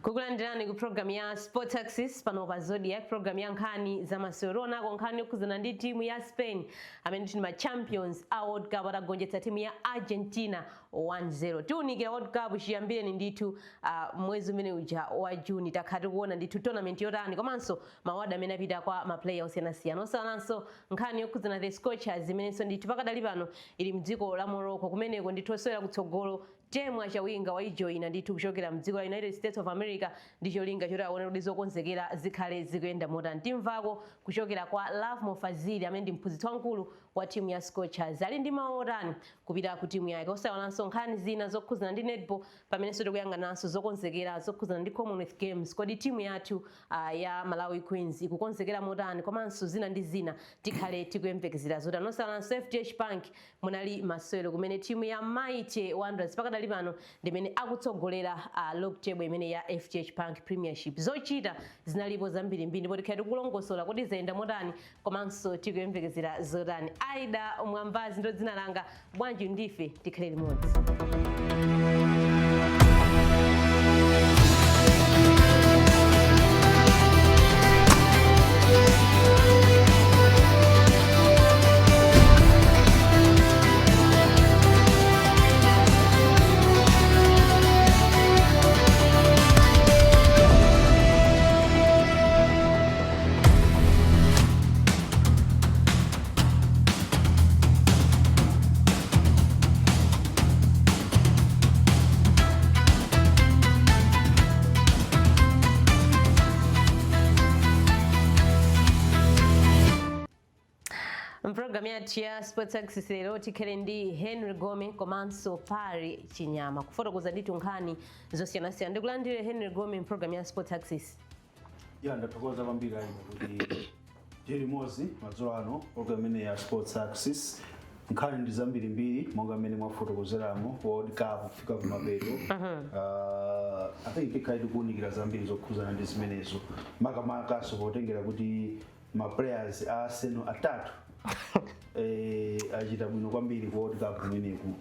Kukulandirani ku program ya Sports Axis pano pa Zodiak, program ya nkhani za masewero. Tionako nkhani yokhudzana ndi timu ya Spain amene ndi ma champions a World Cup atagonjetsa timu ya Argentina 1-0. Tiunikira World Cup chiyambireni ndithu mwezi umene uja wa Juni. Takhala tikuona ndithu tournament yotani komanso ma award amene apita kwa ma player osiyanasiyana. Osaiwalanso nkhani yokhudzana the Scorchers imenenso ndithu pakadali pano ili mdziko la Morocco. Kumeneko ndithu osewera kutsogolo Temwa Chawinga waijoyina ndithu kuchokera mdziko la United States of America ndi cholinga choti aone kuti zokonzekera zikhale zikuyenda motani. Timvako kuchokera kwa Lovemore Fazili amene ndi mphunzitsi wamkulu wa timu ya Scorchers, ali ndi mawu otani kupita ku timu yake. Osaiwalanso nkhani zina zokhudzana ndi netball pamenenso tikuyang'ananso zokonzekera zokhudzana ndi Commonwealth Games. Kodi timu yathu ya Malawi Queens ikukonzekera motani, komanso zina ndi zina tikhale tikuyembekezera zotani. Osaiwalanso FDH Bank munali masewero kumene timu ya Mighty Wanderers pakadali pano ndimene akutsogolera log table imene ya FDH Bank Premiership. Zochita zinalipo zambirimbiri ndipo tikhale tikulongosola kodi zayenda motani komanso tikuyembekezera zotani. Aida Mwambazi ndo dzina langa, bwanji ndife tikhale limodzi. Mpulogalamu yathu ya Sports Axis lero tikhale ndi Henry Gome komanso Pari Chinyama kufotokoza ndithu nkhani zosiyanasiyana. Ndikulandire Henry Gome mpulogalamu ya Sports Axis. Ya, ndathokoza kwambiri Aida kuti tili limodzi madzulo ano, program imene ya Sports Axis. Nkhani ndi zambirimbiri monga mmene mwafotokozeramo, World Cup kufika kumapeto. I think tikhale tikuwunikira zambiri zokhuzana ndi zimenezo, makamakaso potengera kuti ma players a Arsenal atatu achita bwino kwambiri ku World Cup kumeneku,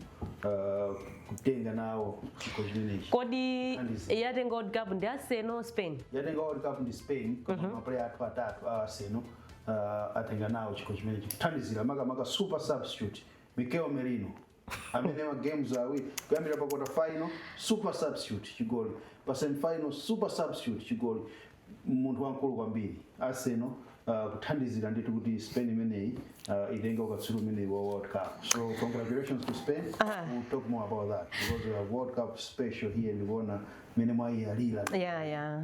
kutenga nawo chikho chimenechi. Kodi Andizi. yatenga World Cup ndi Arsenal, Spain? Yatenga World Cup ndi Spain, koma ma player athu atatu a Arsenal atenga nawo chikho chimenechi, kuthandizira makamaka super substitute Mikel Merino amene ma games awiri kuyambira pa quarter final super substitute chigoli, pa semi final super substitute chigoli, munthu wamkulu kwambiri. Arsenal kuthandizira ndithu kuti Spain imeneyi itenge ukatswiri umeneyi wa World Cup. So congratulations to Spain. We'll talk more about that because we have World Cup special here. Ndikuona mene mwayiyalira. Ya,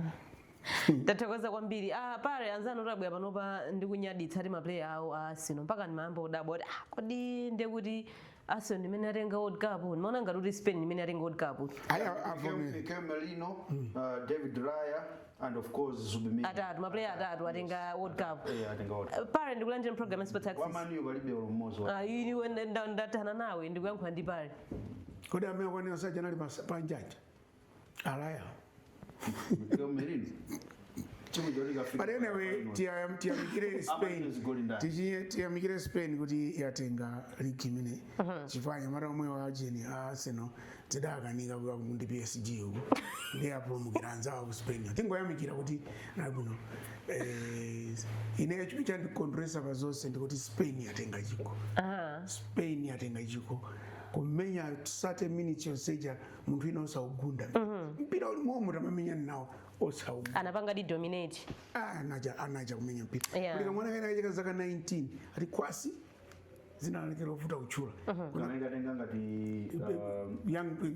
tathokoza kwambiri. Pale anzanu tabwera panopa ndikunyaditsa ti ma player awo a Arsenal mpaka ndimayamba kudabwa kuti kodi ndiye kuti Arsenal ndimene atenga World Cup? Ndimaona ngati kuti Spain ndimene atenga World Cup. Ayi, avomere. Mikel Merino, David Raya and of course Zubimendi. Atatu, ma player atatu atenga World Cup. Eh, atenga World Cup. Pale ndikulandira program ya Sports Axis. Wa Man U palibe olo mmodzi wa Iniwe ndathana nawe, ndikuyankhula ndi pale. Kodi amene akwanira saja anali panjaja alaya? Mikel Merino. Timu choti kafika. But anyway, tiyamikire Spain. Amanye zigoli ndani. Tiyamikire Spain kuti yatenga ligi imene, chifukwa anyamata omwe wa ajeni a Arsenal tidakanika kuya ndi PSG uku, ndi apulumukira anzawo ku Spain. Tingoyamikira kuti nabwino. Ineyo chimene chandikondweresa pa zonse ndikuti Spain yatenga chikho. Spain yatenga chikho, kumenya 30 minutes yonseja munthu ina osaugunda mpira uli momwe tamamenya nawo osaugunda. Anapanga di dominate. Ah, anaja kumenya mpira. Kuli kamwana kena kachika zaka 19 ati kwasi zina lake lovuta kutchula. Kamene katenga ngati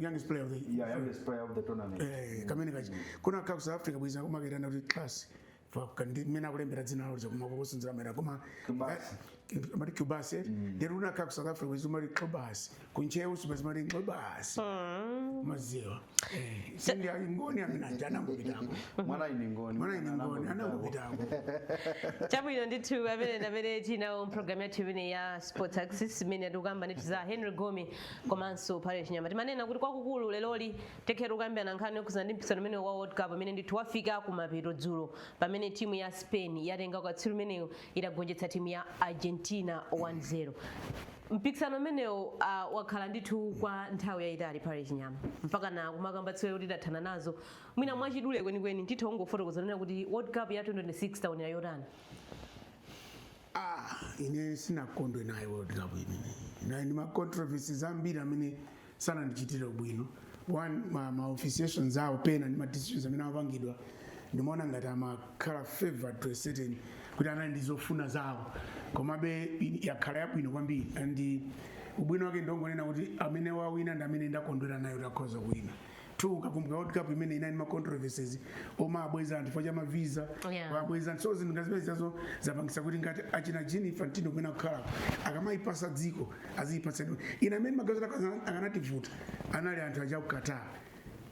Youngest player of the yeah, youngest player of the tournament. Kamene kachi kuna ka ku South Africa bwiza kumaketana kuti class Mmene akulembera dzina lawo koma kusinzira mera koma Kubasi. Amati Kubasi, ndero unakhala ku South Africa zimati Xobasi, kunchewu zimati Nxobasi, maziwa sindi ngoni amene aja anangopitako. Mwana ine ngoni. Mwana ine ngoni anangopitako. Chabwino ndithu, amene ndamene tinawo mpulogalamu yathu imene ya Sports Axis, imene tikukamba ndithu za Henry Gomi komanso Pale Chinyama. Timanena kuti kwakukulu leloli tikhera kukambirana nkhani yokhuzana ndi mpikisano umene wa World Cup, amene ndithu wafika kumapeto dzulo, pamene timu ya Spain yatenga ukatswiri umenewu itagonjetsa timu ya Argentina 1-0. Mpikisano umenewu wakhala ndithu kwa nthawi yayitali, Pale Chinyama, mpaka na kumakamba tsiwe kuti tathana nazo. Mwina mwachidule kwenikweni ndithu ongofotokoza nena kuti World Cup ya 2026 taonera yotani? Ah, ine sinakondwe nayo World Cup imene nayi ndi ma controversies ambiri amene sanandichitire bwino. One, ma officiations awo pena ndi ma decisions amene amapangidwa, ndimaona ngati amakhala favored to a certain kuti anali ndi zofuna zawo. Komabe yakhala yabwino kwambiri, and ubwino wake ndongonena kuti amene wawina ndi amene ndakondwera nayo, takhoza kuwina. Two, ukakumbuka World Cup imene inali ma controversies oma abweza anthu chifukwa cha ma visa. Wabweza, so zinthu ngati zimene zazo zapangisa kuti ngati achina Gianni Infantino kumene akukhalako akamayipasa dziko aziyipasa. Ine amene magazi akanativuta anali anthu aja ku Qatar,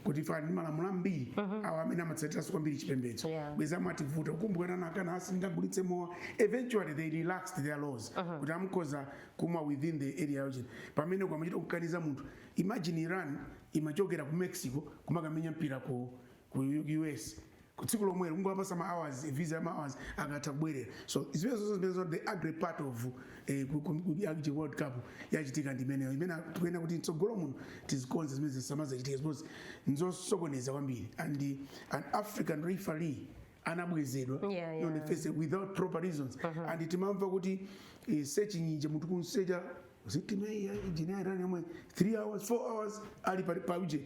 kuti fa ndi malamulo ambiri awo amene amatsatiranso kwambiri chipembedzo. Bweza amativuta. Kukumbukana nakana asingagulitse mowa. Eventually they relaxed their laws kuti amukhoza kumwa within the area yawo, pamene kwamachita kukaniza munthu. Imagine Iran imachokera ku Mexico kumakamenya mpira ku US tsiku lomwelo, kungowapasa ma hours, visa ya ma hours, akatha kubwerera. So zimene zonse zimene the ugly part of World Cup yachitika ndi imeneyo, imene tikuyenera kuti mtsogolo muno tizikonze zimene zisamazachitika, because nzosokoneza kwambiri. And an African referee anabwezedwa on the face without proper reasons, and timamva kuti searching ije, munthu kunsecha zitime engineer Iran yomwe 3 hours, 4 hours ali pa uje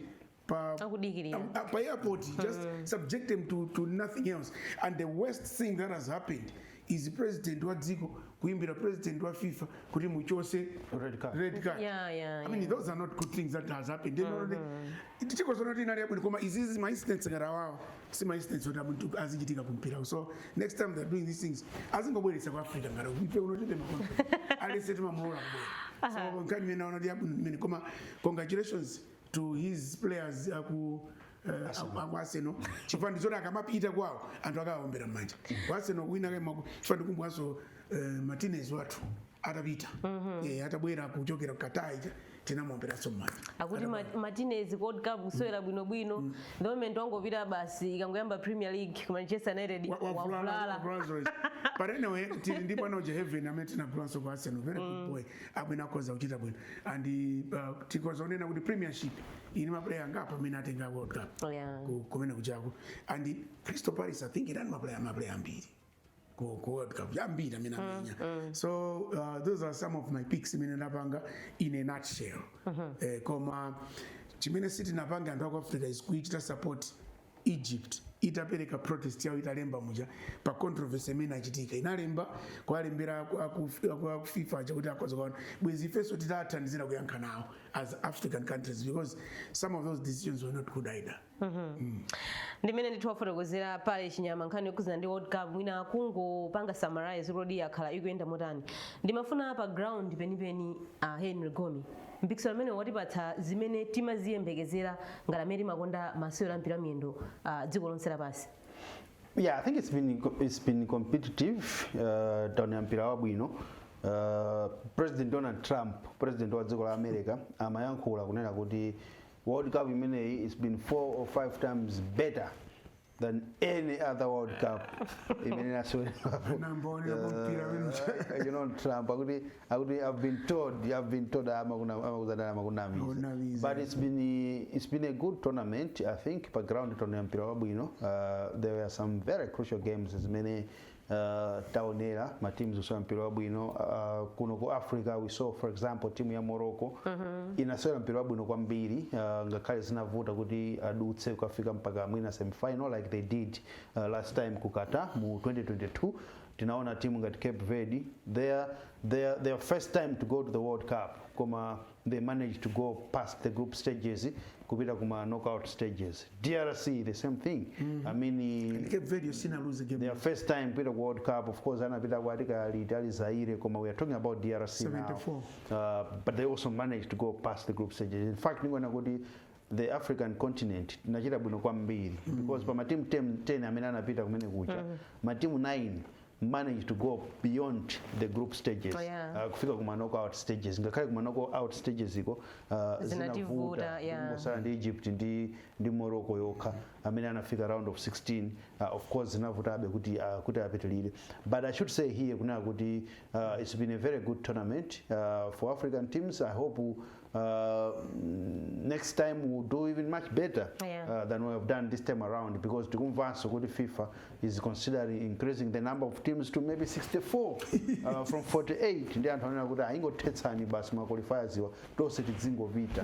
pa Akudikirira. Pa airport, just subject them to nothing else. And the worst thing that has happened is president wa dziko kuimbira president wa FIFA kuti muchose red card. Red card. I mean, those are not good things that has happened. Tikozona kuti inali yabwino, koma izizi ma incidents ngati awawa si ma incidents kuti munthu azichitika kumpira. So next time they're doing these things, azingobweretsa ku Africa ngati ife kuno tibe makontra, alese timamulola kubwera. So nkhani imene aona kuti yabwino imene, koma congratulations to his players aku Arsenal, chifukwa ndizoti akamapita kwawo anthu akawaombera m'manja ku Arsenal wina kema, chifukwa ndikumbukanso Martinez wathu atapita, atabwera kuchokera ku Qatar ija, tinamuomberanso m'manja. Akuti Martinez World Cup kusewera bwinobwino, the moment wangopita basi, ikangoyamba Premier League ku Manchester United, wavulala. But anyway, tili ndi bwana uja Heaven amene tinagulanso ku Arsenal, very good boy, amene akhoza kuchita bwino. And tikhoza kunena kuti Premiership ili ma player angapo amene atenga World Cup kumene kuchako. And Crystal Palace, I think, inani ma player ambiri ku World Cup, ambiri amene amenya. So those are some of my picks imene ndapanga in a nutshell. Koma chimene sitinapanga anthu aku Africa is kuichita support Egypt itapereka protest yawo, italemba muja pa controversy imene achitika, inalemba kuwalembera aku FIFA chakuti akhoza kuona bwezi ifenso titathandizira kuyankha nawo as African countries, because some of those decisions were not good either. Ndimene ndithu wafotokozera Pale Chinyama nkhani yokhuzana ndi World Cup. Mwina kungopanga summarize kuti yakhala ikuyenda motani. Ndimafuna pa ground penipeni, Henry Gomi, mpikisano umene watipatsa zimene timaziyembekezera ngati amene timakonda masewero a mpira miyendo dziko lonse lapansi? Yeah, I think it's been competitive. Taona mpira wabwino. President Donald Trump, president wa dziko la America, amayankhula kunena kuti World Cup imeneyi it's been four or five times better than any other World Cup imene inasewera. Nambaonera mpira amene. Trump akuti I've been told amakuzana amakunamiza. Akunamiza. But it's been a good tournament, I think. Pa ground taonera mpira wabwino. There were some very crucial games zimene taonera ma teams kusewera mpira wabwino. Kuno ku Africa we saw, for example, timu ya Morocco inasewera mpira wabwino kwambiri, ngakhale zinavuta kuti adutse kukafika mpaka mwina semifinal like they did last time ku Qatar mu 2022. Tinaona timu ngati Cape Verde, their first time to go to the World Cup, koma they managed to go past the group stages kupita kuma knockout stages. DRC, the same thing. I mean, Cape Verde sina lose game. Their first time kupita ku World Cup, of course anapita kwatika ali Zaire, koma we are talking about DRC now. 74. But they also managed to go past the group stages. In fact, ndikuona kuti the African continent tinachita bwino kwambiri because pa matimu 10, 10 amene anapita kumene kucha, matimu 9 managed to go beyond the group stages, kufika kuma knockout stages. Ngakhale kuma knockout stages iko Zinativuta, zinavuta. Kungosala ndi Egypt ndi Morocco yokha amene anafika round of 16. Of course zinavutabe kuti apitilire, but I should say here kunena kuti it's been a very good tournament for African teams. I hope next time we'll do even much better than we have done this time around, because tikumvanso kuti FIFA is considering increasing the number of teams to maybe 64 from 48. Ndi anthu anena kuti aingothetsani basi ma qualifiers iwa, tonse tidzingopita.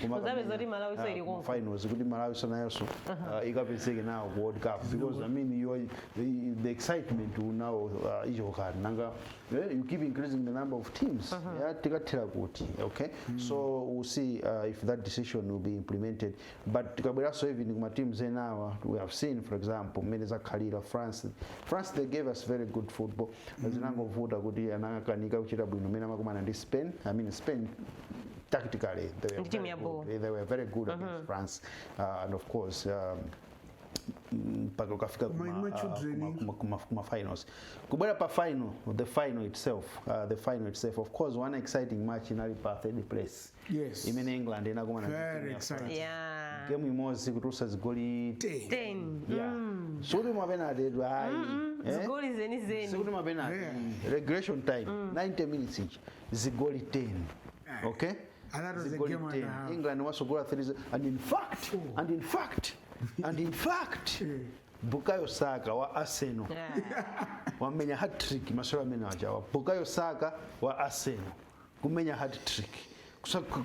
Muzapeza kuti Malawi so ili konko. Finals, kuti Malawi so nayonso ikapezeke nawo ku World Cup, because I mean, the excitement will now ichoka nanga you keep increasing the number of teams, yeah, tikathera kuti? Okay, so we'll see if that decision will be implemented. But tikabweranso even kuma teams enawa, we have seen, for example, mmene zakhalira France. France, they gave us very good football. Zinangovuta kuti anakanika kuchita bwino mmene amakumana ndi Spain. I mean, Spain tactically they were Ndi team very ya good. ball. They were very good against France, and of course mpaka ukafika My children. kuma finals. Kubwera pa final, the final itself, of course one exciting match inali pa third place imene England inakumana ndi Very team ya exciting. France. Game imodzi kutulutsa zigoli 10. 10. Yeah, sikuti mapenalty edu ayi, eh? Zigoli zeni zeni. Sikuti mapenalty. Regulation time, 90 minutes each, zigoli 10, okay? And that was a Zigoli game and 10. a half. England wasogola 3, and in fact Bukayo Saka wa Arsenal wamenya hat-trick masewero amene ajawa. Bukayo Saka wa Arsenal kumenya hat-trick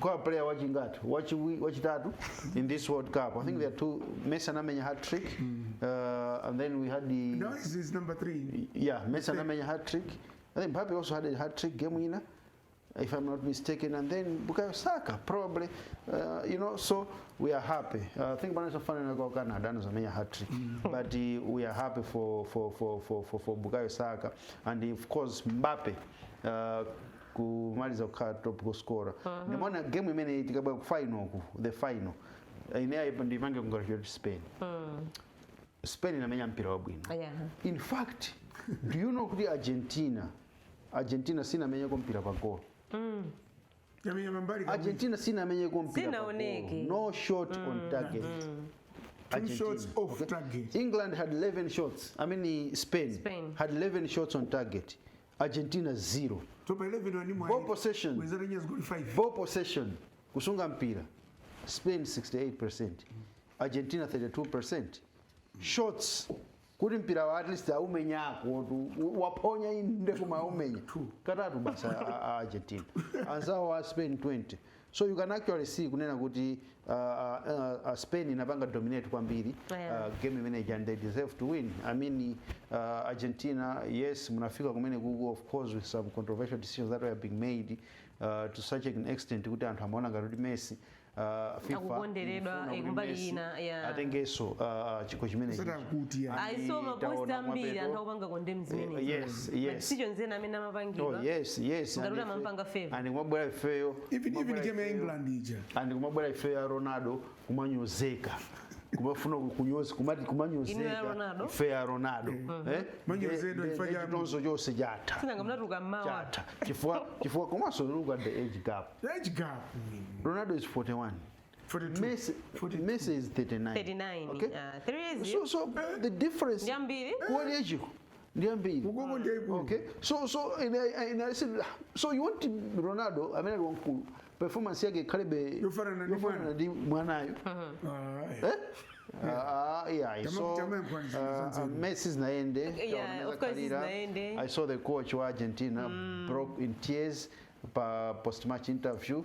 kwa player wachingati, wachitatu in this World Cup. I think there are two. Messi anamenya hat-trick, and then we had the No, this is number three. Yeah, Messi anamenya hat-trick. I think Mbappe also had a hat-trick game winner, if I'm not mistaken, and then Bukayo Saka probably, so we are happy. I think Bana Sofana kwa Canada anazamenya hat-trick, but we are happy for Bukayo Saka and of course Mbappe kumaliza kukhala top goal scorer. Ndimaona game imene tikabwera ku final, ku the final, ine ndipange congratulate Spain. Spain inamenya mpira wabwino. In fact, do you know kuti Argentina sinamenyeko mpira pa goal? Yamenya mambali kamwe. Argentina sinamenyeko mpira pa goal. Sinaoneke. No shot on target. Two shots off target. England had 11 shots. I mean, Spain, Spain. Had 11 shots on target. Argentina zero. So pa 11 wani mwa. Ball possession. Wenzatenya zigoli 5. Ball possession, kusunga mpira, Spain 68%, Argentina 32%. Shots, kuti mpira wa at least aumenyako tu, waponya inde koma aumenya katatu basa a Argentina, anzawo a Spain 20. So you can actually see kunena kuti Spain inapanga dominate kwambiri game imene, and they deserve to win. I mean, Argentina, yes, munafika kumene kuku, of course with some controversial decisions that were being made, to such an extent kuti anthu amaona ngati kuti Messi, FIFA Akukonderedwa, imfuna kuti kumbali Messi ina, yeah. atengenso chikho chimenechi. Satakuti ya. I saw mapost Taona ambiri kumapeto. Anthu akupanga condemn zimenezi. Yes. Decisions ena amene amapangidwa. Oh, yes. Ngati And amampanga favor. And kumabwera ifeyo Even game ya England ija. And kumabwera ifeyo ya Ronaldo kumanyozeka, kumafuna kunyoza, kumati Inu ya kumanyozeka Ronaldo? ife ya Ronaldo, eh. Manyozedwa chifukwa cha- Chitonzo chonse chatha. Sinanga mnatuluka mmawa. Chatha chifukwa komanso look at the age gap. Age gap. Ronaldo is 41. 42. Messi, 42. Messi is 39. 39. Okay. 3 years. So the difference Ndi ambiri. kuoni echiko ndi ambiri. Ugogo ndiye ikulu. Okay, so you want Ronaldo amene ali wamkulu performance yake ikhalebe Yofanana ndi yofanana ndi mwanayo? Ah, Eh? Ah, yeah, so Chama uh, Messi zinaende. Yeah, of course zinaende. I saw the coach wa Argentina broke in tears pa post match interview,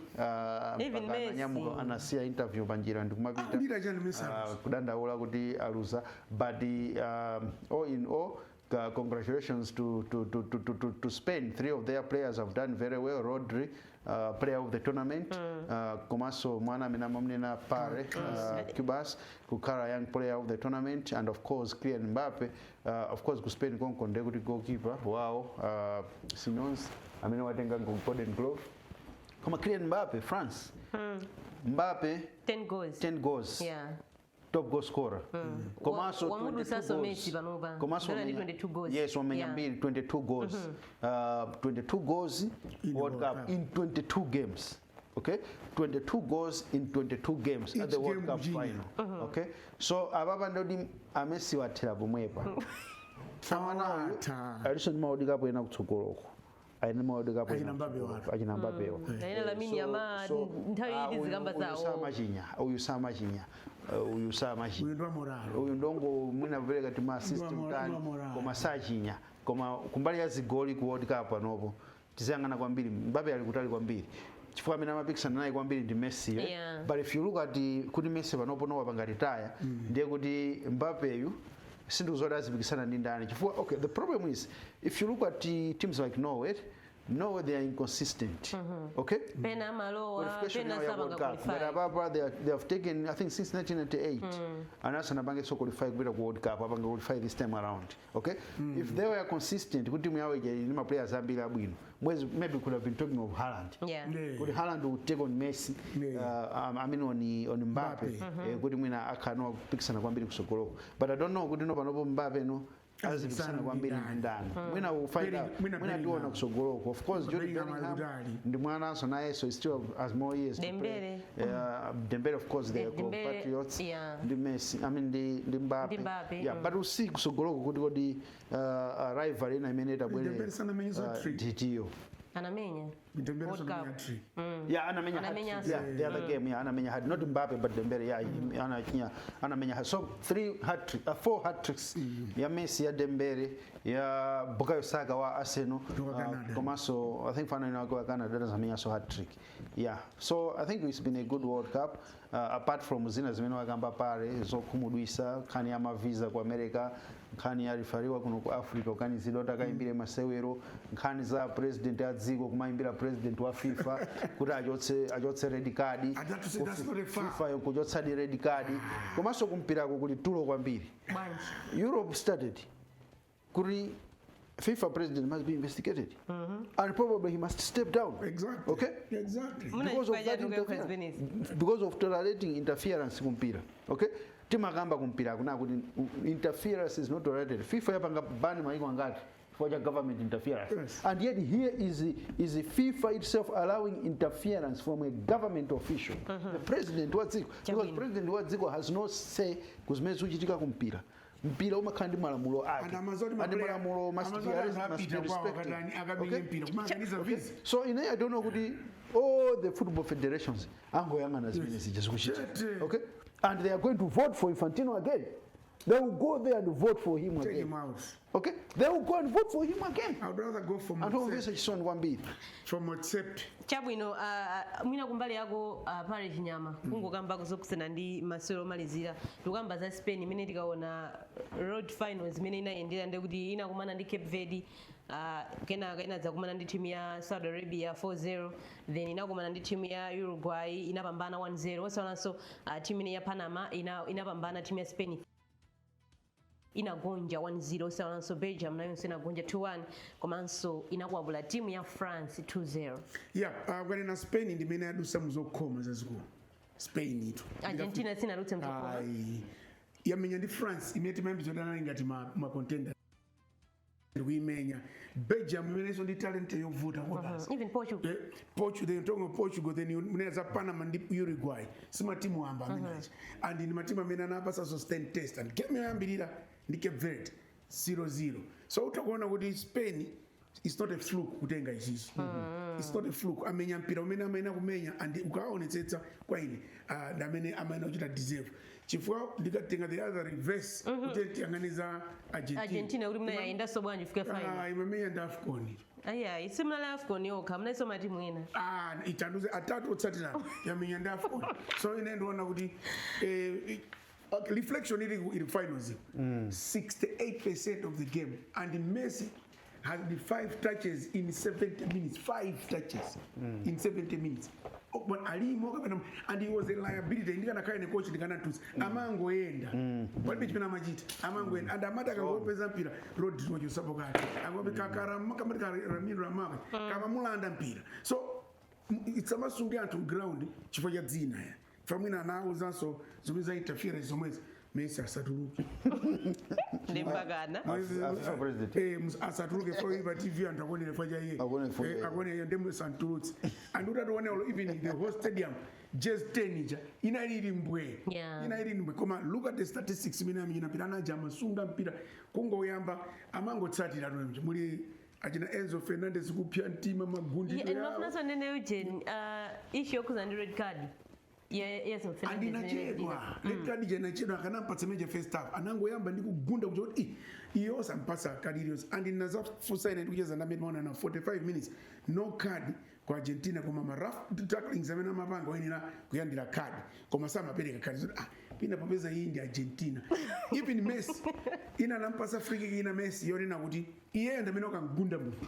Even mpaka Messi. ananyamuka, anasiya interview panjira ndikumapita. Akulira chani Messi? Kudandaula kuti aluza, but all in all, Congratulations to Spain. Three of their players have done very well. Rodri, player of the tournament. Komanso mwana amene amamnena Pare Cubarsi kukhala young player of the tournament, and of course Kylian Mbappe. Of course ku Spain konko ndiye kuti goalkeeper wawo Simons amene watenga Golden Glove. Koma Kylian Mbappe, France. Mbappe 10 goals. 10 goals. Top goal scorer. Komanso Wamudusanso 22 goals. Messi panopa. Komanso Ndala ndi wamenya- 22 goals. Yes, wamenya mbiri, 22 goals. 22 goals In the World World Cup Cup. in 22 games. Okay? 22 goals in 22 games at Each the World game Cup kuchinya. final. Okay? So ababa ndodi a Messi wathera pomwepa. Awatha. Aliso ndi ma World Cup ena kutsogoloko. Ali ma World Cup Achina ena Mbappe kutsogoloko. watu. Achina Mbappe wa. Naina Lamine Yamal, nthawi iti zikamba Uyu zawo. samachinya, uyu samachinya, uyu samachinya. Uyu ndi wa morale. Uyu ndongo mwina kupereka ti ma assist mtani, Ndiwa morale. koma sachinya. Koma kumbali ya zigoli ku World Cup panopo tiziyang'ana kwambiri, Mbappe ali kutali kwambiri chifukwa amene amapikisana naye kwambiri ndi Messi, eh? But if you look at kuti Messi panopo nowapanga retire, ndiye kuti Mbappeyu sindikuzoti azipikisana ndi ndani chifukwa, okay, the problem is if you look at the teams like Norway, Norway, they are inconsistent, okay? Pena amalowa, Qualification pena yawo ya World sapanga Cup. But qualify. apapa they have taken, I think, since 1998 anasanapange so qualify kupita ku World Cup, apanga qualify this time around. Okay? If they were consistent kuti timu yawo ija ili ma players ambiri abwino, mwezi maybe could have been talking of Haaland. Kuti Haaland would take on Messi, I mean on Mbappe, Mbappe. kuti mwina akhala kupikisana kwambiri kusogoloko. But I don't know kuti no panopo Mbappe no azipikisana kwambiri ndi ndani. Mwina we'll find out. Mwina Mwina tiona Bellingham. kusogoloko. Of course Jude Bellingham Bellingham ali kutali. ndi mwananso naye, so he still has more years to play. Dembele. Dembele, of course, they are Dembele, compatriots. Ndi Messi, I mean ndi Mbappe. Ndi Mbappe, Yeah, but we'll see kusogoloko kuti kodi rival ina imene itabwere Dembele sanamenye hat-trick. nditiyo. Anamenya. Dembele World sanamenya Cup. hat-trick. Yeah, anamenya Anamenya hat-trick. Yeah, the other game, yeah, anamenya hat. Not Mbappe, but Dembele, yeah, yeah, anamenya hat. So three hat trick, four hat tricks. Ya Messi, ya Dembele, ya Bukayo Saka wa Arsenal. Wa Canada. Komanso, I think finally wa Canada amenya so hat trick. Yeah. So I think it's been a good World Cup. Apart from zina zimene wakamba pale zokhumudwisa, nkhani ya mavisa ku America, nkhani ya referee wa kuno ku Africa kukanizidwa kuti akayimbire masewero, nkhani za president a dziko kumayimbira president wa FIFA kuti achotse red card. And that to say that's not a foul. FIFA kuchotsadi red card. Komanso kumpirako kuli tulo kwambiri. Bwanji? Europe started kuti FIFA president must be investigated and probably he must step down. Okay. Exactly. Muna Because of chifukwa that chani kuyankha interference, zimenezi? because of tolerating interference kumpira, okay? Timakamba kumpira kuna kuti interference is not tolerated. FIFA yapanga ban maiko angati for cha government interference? And yet here is FIFA itself allowing interference from a government official, the president wa dziko, because Chabwino. president wa dziko has no say kuzimene zikuchitika kumpira. Mpira umakhala ndi malamulo ake And Amazon and malamulo must be respected, okay? Mpira kumaganiza visa. So ine I don't know kuti all the football federations angoyang'ana zimene zija zikuchitika. Chete. Okay, and they are going to vote for Infantino again. They will go there and vote for him Take again. him out. Okay, they will go and vote for him again. I would rather go for Anthu Motsepe. omvetsa chisoni kwambiri. For Motsepe. Chabwino, mwina kumbali yako, pale Chinyama, kungokambako zokusana ndi masewero omalizira, tikukamba za Spain imene tikaona road finals imene inayendera, ndekuti inakumana ndi Cape Verde, kenaka inadzakumana ndi timu ya Saudi Arabia 4-0, then inakumana ndi timu ya Uruguay, inapambana 1-0. Osaonanso timu imene ya Panama inapambana, timu ya Spain inagonja 1-0. Osaonanso Belgium nayonso inagonja 2-1, komanso inakwapula timu ya France 2-0. Yeah, kwanena Spain ndimene yadusa muzokhoma zazikulu. Spain itu. Argentina sinadutse mzokhoma. Ayi. Yamenya ndi France imene timayambizodana nayo ngati ma contender. Ndikuimenya. Belgium imenenso ndi talent yovuta kwabasi. Even Portugal. Eh, Portugal, then talking of Portugal, then munena za Panama ndi Uruguay. Si matimu amba amene achi. And ndi matimu amene anapasa sustain test. And game yoyambirira ndi Cape Verde 0-0. So utakuona kuti Spain is not a fluke kutenga ichichi. It's not a fluke. Amenya mpira umene amaena kumenya and ukaonetsetsa kwa ine ndi amene amaena kuchita deserve. Chifukwa ndikatenga the other reverse kuti tiyang'aniza Argentina. Argentina kuti muna yayendanso bwanji kufika final? Ah, imamenya ndi AFCON. Ayi, simunali AFCON yokha, munalinso matimu ena. Ah, itanduze atatu otsatirana yamenya ndi AFCON. So ine ndiona kuti Okay, reflection ili finals, 68% of the game, and Messi has the five touches in 70 minutes, five touches in 70 minutes. Oh, but alimo kapena, and he was a liability. Ndikanakhala ine coach, ndikanatusa amangoyenda, palibe chimene amachita, amangoyenda, and amati akangopeza mpira, Rodri wachosapo kale, angope kamati karamiro ramaka kamamulanda mpira. So isamasunge anthu ground chifukwa cha dzina ya famwina anauzanso zomwe za interference zomwezi, Messi asatuluke. Ndi mpakana. A FIFA president. Asatuluke fo pa TV anthu akuonera fa cha iye. Akuonera fa iye. Akuonera, ndemwe santulutse. And utatione even the whole stadium, jersey 10 ija inali ili mbwe. Inali ili mbwe, koma look at the statistics imene amenyera mpira, anaja amasunga mpira kungoyamba, amangotsatira tunemje muli achina Enzo Fernandez kupya mtima magundidwe Yeah, yawo. Ndimafuna nene Eugene, issue yokhuza ndi red card ya Enzo Fernandez imene. Andinachedwa, red card ija inachedwa. Akanampatsa major first half, anangoyamba ndi kugunda kuja kuti iyo sampasa kadi iliyonse. And nazafusa ine ndikucheza ndamene maona na 45 minutes no card ku Argentina, koma ma rough tacklings amene amapanga oyenera kuyandira card, koma samapereka card. So, ah, pina popeza iyi ndi Argentina. Even Messi ina anampasa free kick ina Messi yonena kuti iyeyo ndamene akangunda munthu,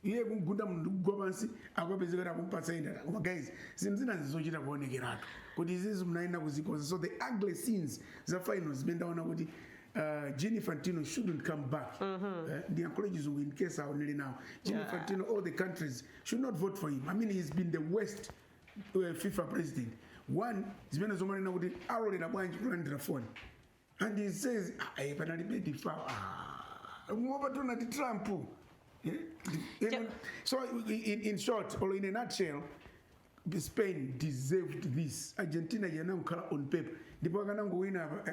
iye kugunda munthu ndikugwa pansi, akapezeka kuti akumpatsa ina. Koma guys, zinthu zina zizochita kuonekeratu kuti izizi munaenda kuzikoza. So the ugly scenes za finals zimene ndaona kuti Gianni Infantino shouldn't come back. Ndiyankhule Chizungu in case aonere nawo. Gianni Infantino, all the countries should not vote for him. I mean, he's been the worst FIFA president. One, zimene zomanena kuti alolera bwanji kulandira phone and he says, "Ah, panalibe foul." Ah, ngopa Donald Trump. Yeah? So in short or in a nutshell, Spain deserved this. Argentina yanamkhala on paper, ndipo akanangowina apa,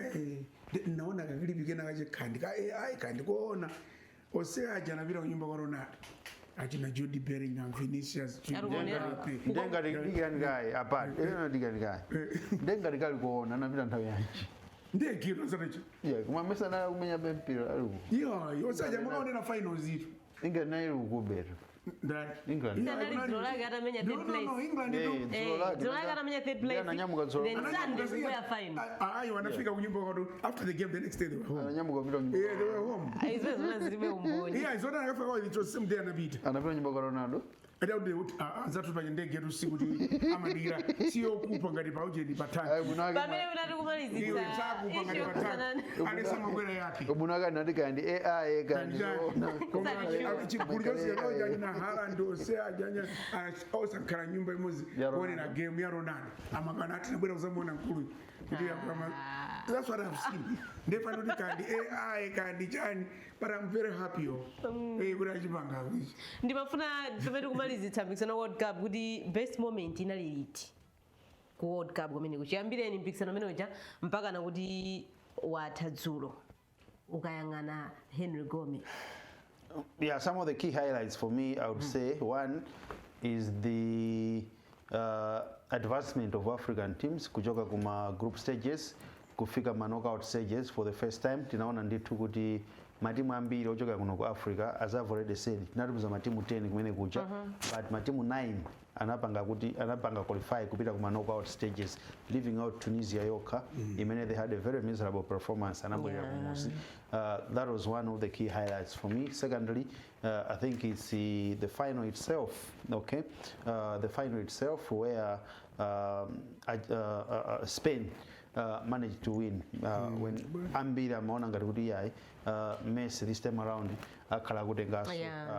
naona kakilipi kena kache kandi ka AI kandi kuona ose aja anapita kunyumba kwa Ronaldo, achina Jude Bellingham, Vinicius Junior, Arikuonera. Mbappe. Ndengati dikirani kaye apart, dikirani kaye, ndengati kali kuona anapita nthawi yanji? Ndiye giro zatecho. Yeah, koma mesa anali kumenya mpira ali ku Iyo osaja mukaonera finals itu. England nayo ili kukubera. Ndani? England. Yeah, Sanali dzulo lake atamenya No, third no, no, place. England itu. Dzulo lake. Dzulo lake atamenya third place. Ndiye ananyamuka dzulo. Then Sunday kubwera final. Ayi, wanafika kunyumba kwatu after the game, the next day they were home. Ananyamuka kupita kunyumba. Yeah, they were home. Izo zona zilibe umboni. Yeah, izona akafika kwa, it was same day anapita. Anapita nyumba kwa Ronaldo. Adakuti anzathu paja ndege yetu siku kuti amadira siyokupa ngati paujeni patani. Ayi, bwino ake. Pamene unati Iwe kumalizitsa sakupa issue ngati yokhuzana patani alesamakwera yake. Bwino ake anati kandi AI kandi zoona. Chigulu chonse chajanya Haaland ose ajanya osakhala nyumba imodzi Ya Ronaldo. kuonera game ya Ronaldo, amakana ati nabwera kuzamuona mkulu kuti that's what I've seen. Ndepano kuti kandi AI kandi chani, but I'm very happy yo kuti achipanga ichi. Ndimafuna pamene kumalizitsa mpikisano wa World Cup kuti best moment inali liti ku World Cup kumene kuchiyambireni mpikisano umene uja mpaka nakuti watha dzulo, ukayang'ana, Henry Gome? Yeah, some of the key highlights for me, I would say one is the advancement of African teams kuchoka kuma group stages kufika ma knockout stages for the first time. Tinaona ndithu kuti matimu ambiri ochoka kuno ku Africa, as I've already said, tinatumiza matimu 10 kumene kuja, but matimu 9 anapanga kuti anapanga qualify kupita kuma knockout stages, leaving out Tunisia yokha imene they had a very miserable performance, anabwerera kumuzi. That was one of the key highlights for me. Secondly, I think it's the final itself, okay? The final itself where Spain managed to win when ambiri amaona ngati kuti iyayi, Messi this time around akhala akutenganso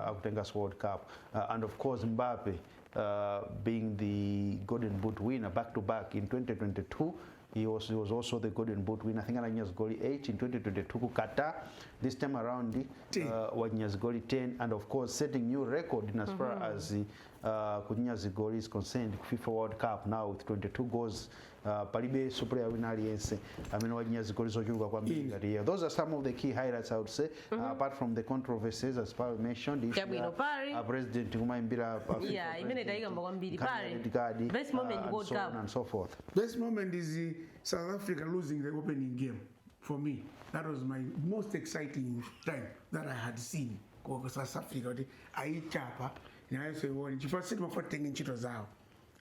akutenganso World Cup, and of course Mbappe being the Golden Boot winner back to back in 2022. He was also the Golden Boot winner. I think anachinya zigoli 8 in 2022 ku Qatar. This time around wachinya zigoli 10, and of course setting new record in as far as kuchinya zigoli is concerned ku FIFA World Cup now with 22 goals. Palibe player wina aliyense amene wachinya zigoli zochuluka kwambiri ngati iye. Those are some of the key highlights, I would say, apart from the controversies, as Paul mentioned, issue Chabwino, ya, Pari. President kumayimbira FIFA Yeah, imene president, tayikamba kwambiri. nkhani ya Pari. red card, Best moment and World so Cup. on and so forth. Best moment is South Africa losing the opening game. For me, that was my most exciting time that I had seen. Kwa South Africa kuti ayichapa nayenso iwone chifukwa sitimafuna titenge ntchito zawo.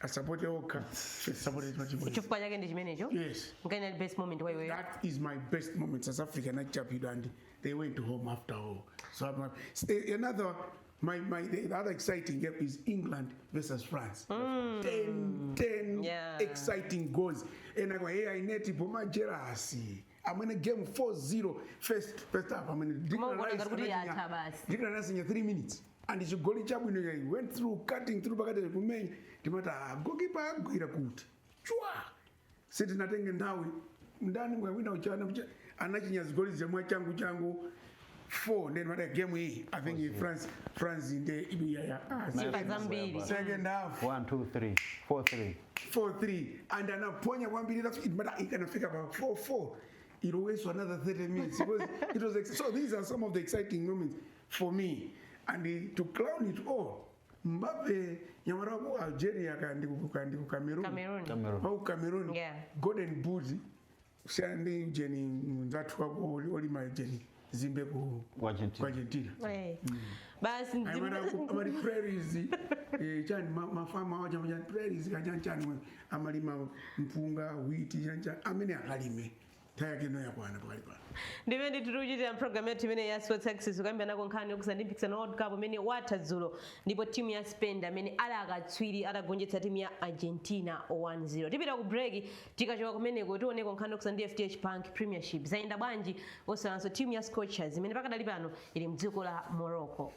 Asapote okha, sapote matimu. Chifukwa chake ndi chimenecho? Yes. Nkaina best moment wa iweyo? That is my best moment. South Africa nachapidwa and they went home after all. So another my, my the other exciting game is England versus France. 10 10 exciting goals. And I go, hey, I net boma jealousy. I'm in a game 4-0 first half. I'm in Koma ukuona ngati kuti yatha basi. Declan Rice in 3 minutes. And chigoli chabwino, he went through, cutting through pakati kumenya. Timati, ah, goalkeeper agwira kuti. Chwa! Sitinatenge nthawi, ndani mwawina uchana anachinya zigoli zemwe changu changu 4. Then mada game iyi, I think France nde ibiya ya Zipa zambiri. Second half. 1 2 3 4 3. 4-3 and anaponya kwambiri. That's it, mada ikanafika pa 4-4, it waits another 30 minutes because it was so these are some of the exciting moments for me. And to crown it all, Mbappe, nyamara ku Algeria kandi ku Cameroon. Cameroon. Cameroon. Au Cameroon. Golden boot kusiyana ndi jeni mnzathu wako olima jeni zimbe ku Ku Argentina. Ku Argentina. Basi. Amati prairies, chani, mafama awo chani prairies kachani chani, amalima mpunga, wheat, chani chani, amene akalime nthawi yake ino yakwana pakali pano. Ndimene tikuchitira program yathu imene ya Sports Access, kuyambira nako nkhani yokusa ndi mpikisano World Cup umene watha dzulo, ndipo timu ya Spain amene ali akatswiri atagonjetsa timu ya Argentina 1-0. Tipita ku break. Tikachoka kumeneko tioneko nkhani yokusa ndi FDH Bank Premiership zayenda bwanji, osalanso timu ya Scorchers imene pakadali pano ili mdziko la Morocco.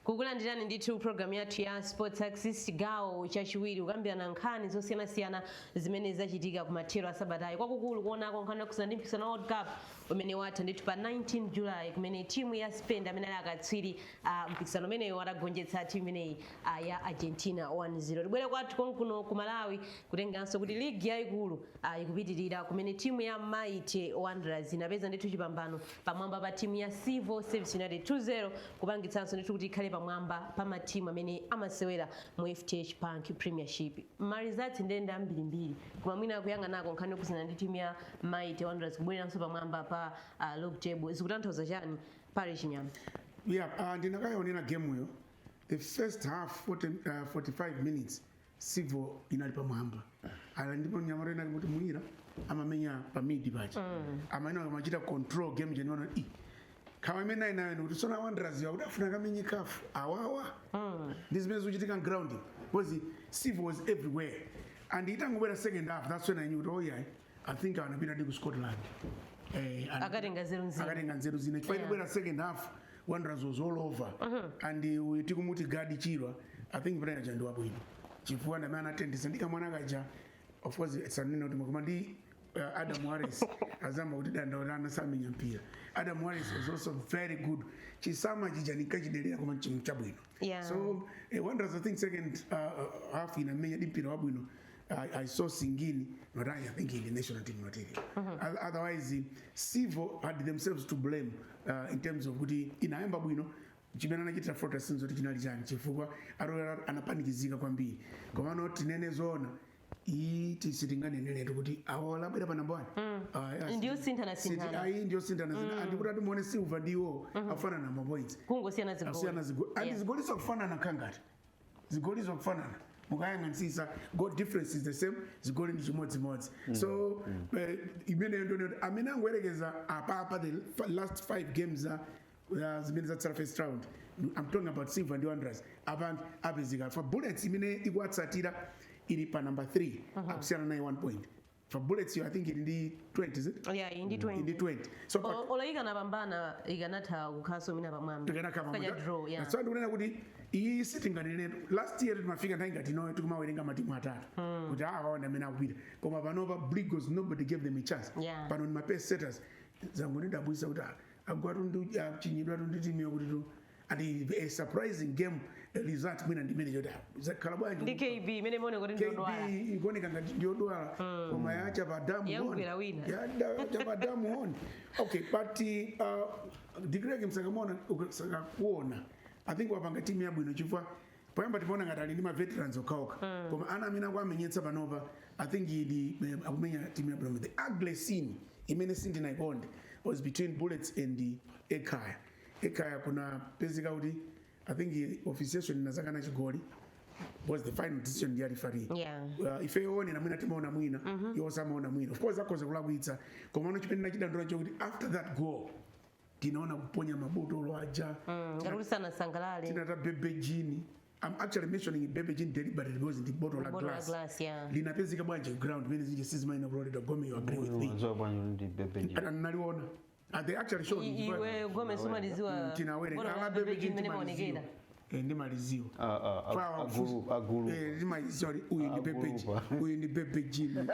Kukulandirani ndithu program yathu ya Sports Access, chigawo chachiwiri, kukambirana nkhani zosiyanasiyana zimene zachitika kumathero a sabatayi, kwakukulu kuonako nkhani yokhuzana ndi mpikisano wa World Cup umene watha ndithu pa 19 July, kumene timu ya Spain amene ali akatswiri mpikisano umeneyo atagonjetsa timu imeneyi ya Argentina 1-0. Tibwere kwathu konkuno ku Malawi, kutenganso kuti ligi yayikulu ikupitirira, kumene timu ya Mighty Wanderers inapeza ndithu chipambano pamwamba pa timu ya Civil Service United 2-0, kupangitsanso ndithu kuti ikhale pamwamba pa matimu amene amasewera mu FDH Bank Premiership. Ma results ndenda ambirimbiri, koma mwina kuyang'anako nkhani yokhuzana ndi timu ya Mighty Wanderers kubwereranso pamwamba pa log table, zikutanthauza chani pale, Chinyama? Yeah, ndinakayionera game yo. The first half, 40, 45 minutes, Civil inali pamwamba. Ala ndipo nyamara inali kuti Mwira amamenya pa mid pacha. Amene amachita control game jeni wano i. Khawa imene inayo kuti sona Wanderers yakuti afuna kamenye kafu awawa. Ndi zimene zikuchitika ground because Civil was everywhere. And itangobwera second half, that's when I knew, oh yeah, I think anapita ndi ku Scotland. Akatenga nzeru nzina. Akatenga nzeru zina chifukwa itibwera second half, Wanderers was all over. And tikumuti Gadi Chirwa, I think pena cha ndi wabwino chifukwa ndamene anatendesa ndi kamwana kaja. Of course sanene kuti koma ndi Adam Wallace azamba kuti dandaulana samenya mpira. Adam Wallace was also very good. Chisama chija ninkachidelera koma chinthu chabwino. So Wanderers, I think second half inamenya ndi mpira wabwino. I saw Singini, but I think in the national team material. Otherwise, Civo had themselves to blame in terms of kuti inayamba bwino, chimene anachitira Flota sinzo kuti chinali chani, chifukwa atolera anapanikizika kwambiri. Komano tinene zoona, iyi sitinganeneretu kuti awo labwera pa number one. Ndiyo sinthana sinthana. Ayi, ndiyo sinthana sinthana. Andikuti atimuone Silver ndiwo afanana ma points. Kungosiyana zigoli. Asiyana zigoli and zigoli zakufanana, khangati zigoli zakufanana, mukayang'anisisa goal difference is the same, zigoli ndi chimodzimodzi. So imeneyo ndioneti amene angoyerekeza apapa the last five games zimene zatsala first round, I'm talking about Silver ndi Wanderers, apa apezeka for Bullets imene ikuwatsatira ili pa number 3, akusiyana naye 1 point. For Bullets yo, I think ili ndi 20, is it? Yeah, iyi ndi 20. Ndi 20, so Olo ikanapambana ikanatha kukhaso mina pamwamba. Kaja draw, yeah. So ndikunena kuti iyi sitinganenetu. Last year timafika nthawi ngati inoyo tikumawerenga matimu atatu. Kuti awa ndi amene akupita. Koma panopa Blue Eagles, nobody gave them a chance. Pano ni ma pace setters. Zangondidabwisa kuti agwatu ndi achinyidwatu ndi timu yokuti tu and a surprising game result mwina ndimene choti zakhala bwanji. Ndi KB imene imaoneka kuti ndiyodwala. KB ikuoneka ngati ndiyodwala, koma yacha padamu. Yangwira wina. Yacha padamu honi. Okay, but De Klerk msakamuona, sakakuona, I think wapanga timu yabwino, chifukwa poyamba timaona ngati ali ndi ma veterans okhaokha, koma ana amene akuamenyetsa panopa, I think ili akumenya timu yabwino. The ugly scene imene sindinayikonde was between Bullets and Ekhaya. Ekhaya kuna pezeka kuti I think officiation inazakana chigoli, was the final decision ndi referee. Ife yoonera mwina timaona mwina, iwo samaona mwina. Of course akhoza kulakwitsa, koma ono chimene ndachidandula chokuti after that goal tinaona kuponya mabotolo aja. Ngati kuti sanasangalale. Tinata Bebe Jean. I'm actually mentioning Bebe Jean deliberately because ndi bottle la Bottle la glass. glass, yeah. Linapezeka bwanji ground imene zije sizimaina kuloledwa? Gome, you agree with me? Mazuwa bwanji ndi Bebe Jean? And naliona. And they actually showed me. Iwe Gome sumaliziwa? Tinawerenga Bottle la ala Bebe Bebe Jean Jean. imene maonekera. Ndimaliziwa. Ah, ah, agulu agulu. Sorry, uyu ndi Bebe Jean. Agulupa. Uyu ndi Bebe Jean.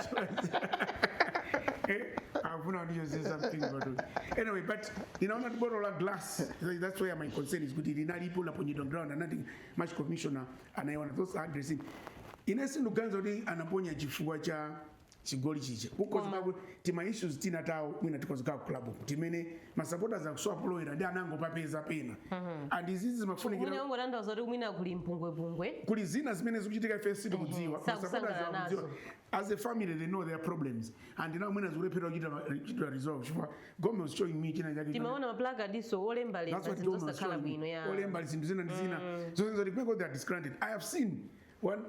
Afuna ndicho say something about it. Anyway, but ninaona bottle la glass, that's where my concern is, kuti linalipo laponyedwa ground and nothing much. Commissioner anaiona those addressing. Ine sinduganiza kuti anaponya chifukwa cha chigoli chicha kukozima. Tima issues tina tawo mwina tikozika ku club timene ma supporters akuswapolowera ndi anangopapeza pena, and izizi zimafunikira. Mwina ungotanthauza kuti mwina kuli mpungwepungwe. Kuli zina zimene zikuchitika ife sitikudziwa. Sakusangalala Ma supporters akudziwa. As a family they know their problems and now mwina zikulephera kuchita resolve, chifukwa Gome was showing me china chake. Timaona ma placard olembalemba That's what zinthu Gome was zosakhala showing me. bwino ya Olemba zinthu zina ndi zina zonse zoti kumeko they are disgruntled. I have seen one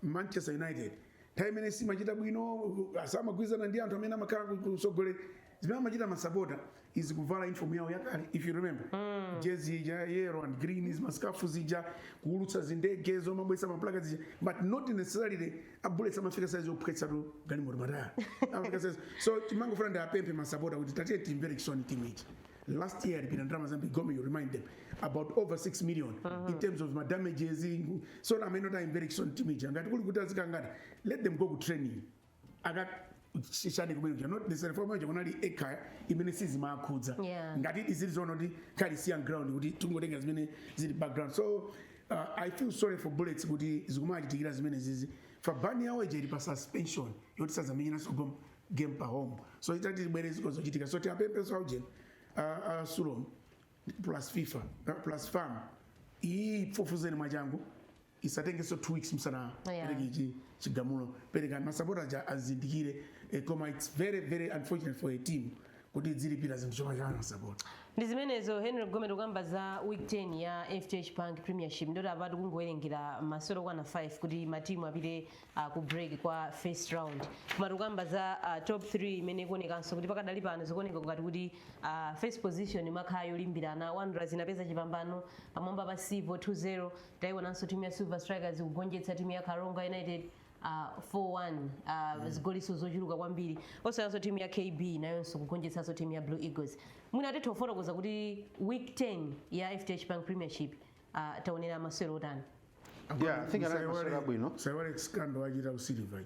Manchester United nthawi imene simachita bwino, samagwirizana ndi anthu amene amakhala kusogolera. Zimene amachita masapota is kuvala uniform yawo yakale, if you remember, jezi ija yellow and green, ma scarf zija, kuulutsa zindege zomabwesa ma placard zija, but not necessarily a Bullets amafika size yophwetsatu galimoto mataya amafika size. So timangofuna ndi apemphe masapota kuti tatiye timvere chisoni timu ichi. Last year alipira ndalama zambiri. Gome, you remind them about over 6 million in terms of ma damages. So amene kuti ayimvere chisoni timu ija, ngati kuli kuti azikangana, let them go ku training akashishani kumene kuja, not necessarily for manje kunali Ekhaya imene sizimakhudza. Ngati izili zoona kuti khali siya ground kuti tingotenga zimene zili background. So I feel sorry for Bullets kuti zikumachitikira zimene zizi. Fabani yawo ija ili pa suspension yoti sazamenyeranso game pa home, so itati libwere ziko zochitika. So tiapempeso aujeni Sulom plus FIFA plus FAM, iyi fufuzeni mwachangu, isatengenso 2 weeks msana pereke ichi chigamulo. Pereka masapota aja azindikire. Koma it's very very unfortunate for a team kuti dzilipira zinthu choma cha masapota. Ndi zimenezo, Henry Gome. Tikukamba za week 10 ya FDH Bank Premiership. Ndoti apa tikungowerengera masewero okwana 5 kuti matimu apite ku break kwa first round, koma tikukamba za top 3 imene ikuonekanso kuti pakadali pano zikuoneka ngati kuti first position imakhala yolimbirana. Wanderers inapeza chipambano pamwamba pa Civo 2-0. Tayionanso timu ya Silver Strikers kugonjetsa timu ya Karonga United 4-1, zigoliso zochuluka kwambiri. Osayanso timu ya KB nayonso kugonjetsanso timu ya Blue Eagles. Mwina titha kufotokoza kuti week 10 ya FDH Bank Premiership taonera masewero otani? Yeah, I think anali masewero abwino. Saiwale scandal achita ku Silver.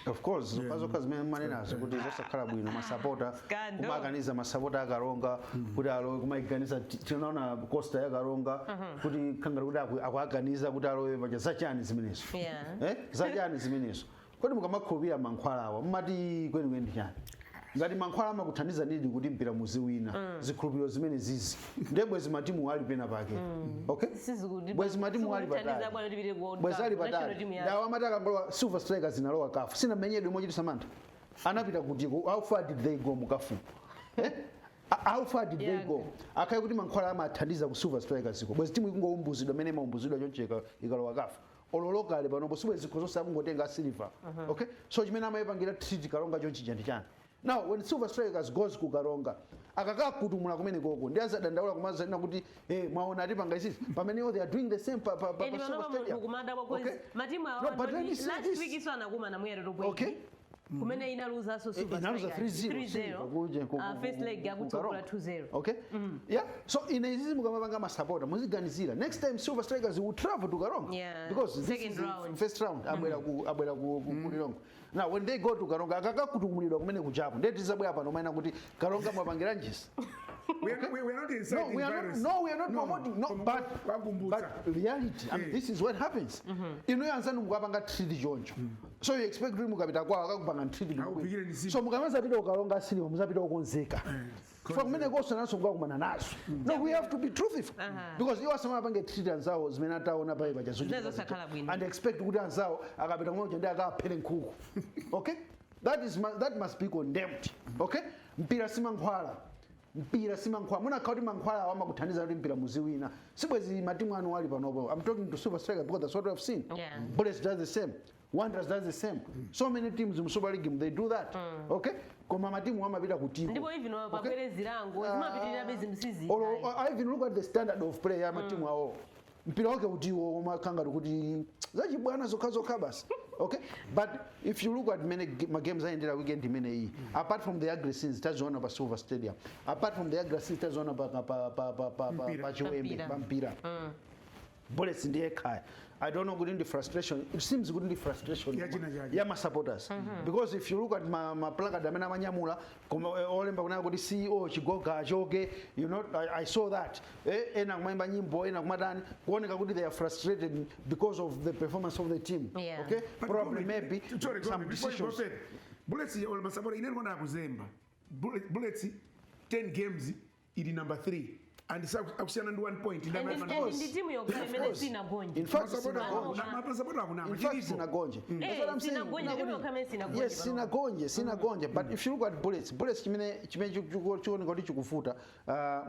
Of course, zokha zimene manenazo kuti zosakhala bwino, masapota Scandal. kumakaniza masapota akaronga kuti alowe, kumayiganiza. Tinaona Costa yakaronga kuti khangati kuti akuaganiza kuti alowe paja. Zachani zimenezo? Eh, zachani zimenezo? Kodi mukamakhulupirira mankhwala awa mmati kwenikweni ndi chani? Ngati mankhwala amakuthandiza nidi kuti mpira muziwina, zikhulupiriro zimene zizi ndiye bwezi matimu ali pena pake, okay? Bwezi matimu ali Sizikuthandiza patali. bwana tipite ku World Bwezi Cup. ali National patali. team ya Ndawo amati akangolowa, Silver Strikers inalowa CAF, sinamenyedwe mochitisa mantha. Anapita kutiko? How far did they go mu CAF, eh? How far did they go? Akhale kuti mankhwala amathandiza ku Silver Strikers iko, bwezi timu ikungoumbuzidwa mene imaumbuzidwa choncheka ikalowa CAF ololokale panopo, sibwezi zikho zonse akungotenga a Silver, okay? So chimene amayipangira treat Karonga chonchija ndi chani? Now when Silver Strikers goes ku Karonga, akakakutumula kumene koko ndi azadandaula kumazanena kuti mwaona atipanga izizi, pamene they are doing the same pa And pa Silver panopa munthu Stadium. kumadabwa Okay? cause matimu awa No, but let me say last this. week iso anakumana muyerero. Okay. Kumene inaluzaso Super Inaluza Strikers. 3-0. 3-0. First leg akutsogola 2-0. Okay, yeah, so ine izizi mukamapanga masapota muziganizira next time Silver Strikers will travel to Karonga because this Second is the round. First round abwera ku Lilongwe. Now when they go to Karonga, akakakutumulidwa kumene kuchapo, ndiye tizabwera pano maina kuti Karonga mwapangira njisi. We are not No, inciting we are not. violence. No, we are not promoting. No, but Wakumbutsa. but reality. I mean, this is what happens. Ino yanzanu mukapanga treat choncho. So you expect kuti mukapita kwawo akakupanga treat. Akupikire ni So mukamazapita ukalonga siliva, muzapita ukonzeka. Chifukwa kumene koso naso mukakumana nazo. No, we have to be truthful. Because iwo asamapange treat anzawo zimene ataona pale paja zochitika Zinazo sakhala bwino. and expect kuti anzawo akapita kumwe ndi akaphere nkhuku. Okay? That must be condemned. Okay? Mpira si mankhwala. Mpira si mankhwala. Munakhala kuti mankhwala awo amakuthandiza kuti mpira muziwina, sibwezi matimu anu ali panopo. I'm talking to Super Striker because that's what I've seen. Bullets does the same, Wanderers does the same. So many teams mu Super League, they do that. Okay, koma matimu amapita kutiko. Ndipo even pabwere zilango, zimapitirirabe zimsizi. Or I even look at the standard of play ya matimu awo, mpira wake utiwo umakanga kuti zachibwana zokha zokha basi. Okay, but if you look at many magames ayendera weekend imene iyi, apart from the ugly scenes taziona pa Silver Stadium, apart from the ugly scenes taziona pa Mpira. pa Chiwembe, Mpira. pa mpira, Bullets ndiye khaya. I don't know kuti ndi frustration. It seems kuti ndi frustration Ya china chake. ya ma supporters, because if you look at ma placard amene amanyamula koma olemba kunena kuti CEO Chigoga achoke. I saw that. Ena kumayimba nyimbo, ena kumatani, kuoneka kuti they are frustrated because of the performance of the team. Okay, But probably Gombe, maybe sorry, some Gombe, before you go decisions. further, Bullets or Masapota ine ndikuona kuzemba. Bullets 10 games ili number 3 and akusiyana ndi 1 point. And ndi timu yokha imene sinagonje. In fact, Masapota sinagonje. Masapota akunama. In fact, Chilipo. sinagonje. That's what I'm saying. Sinagonje, timu yokha imene sinagonje Yes, panopa. sinagonje, sinagonje. But if you look at Bullets, Bullets chimene chikuoneka kuti chikufuta,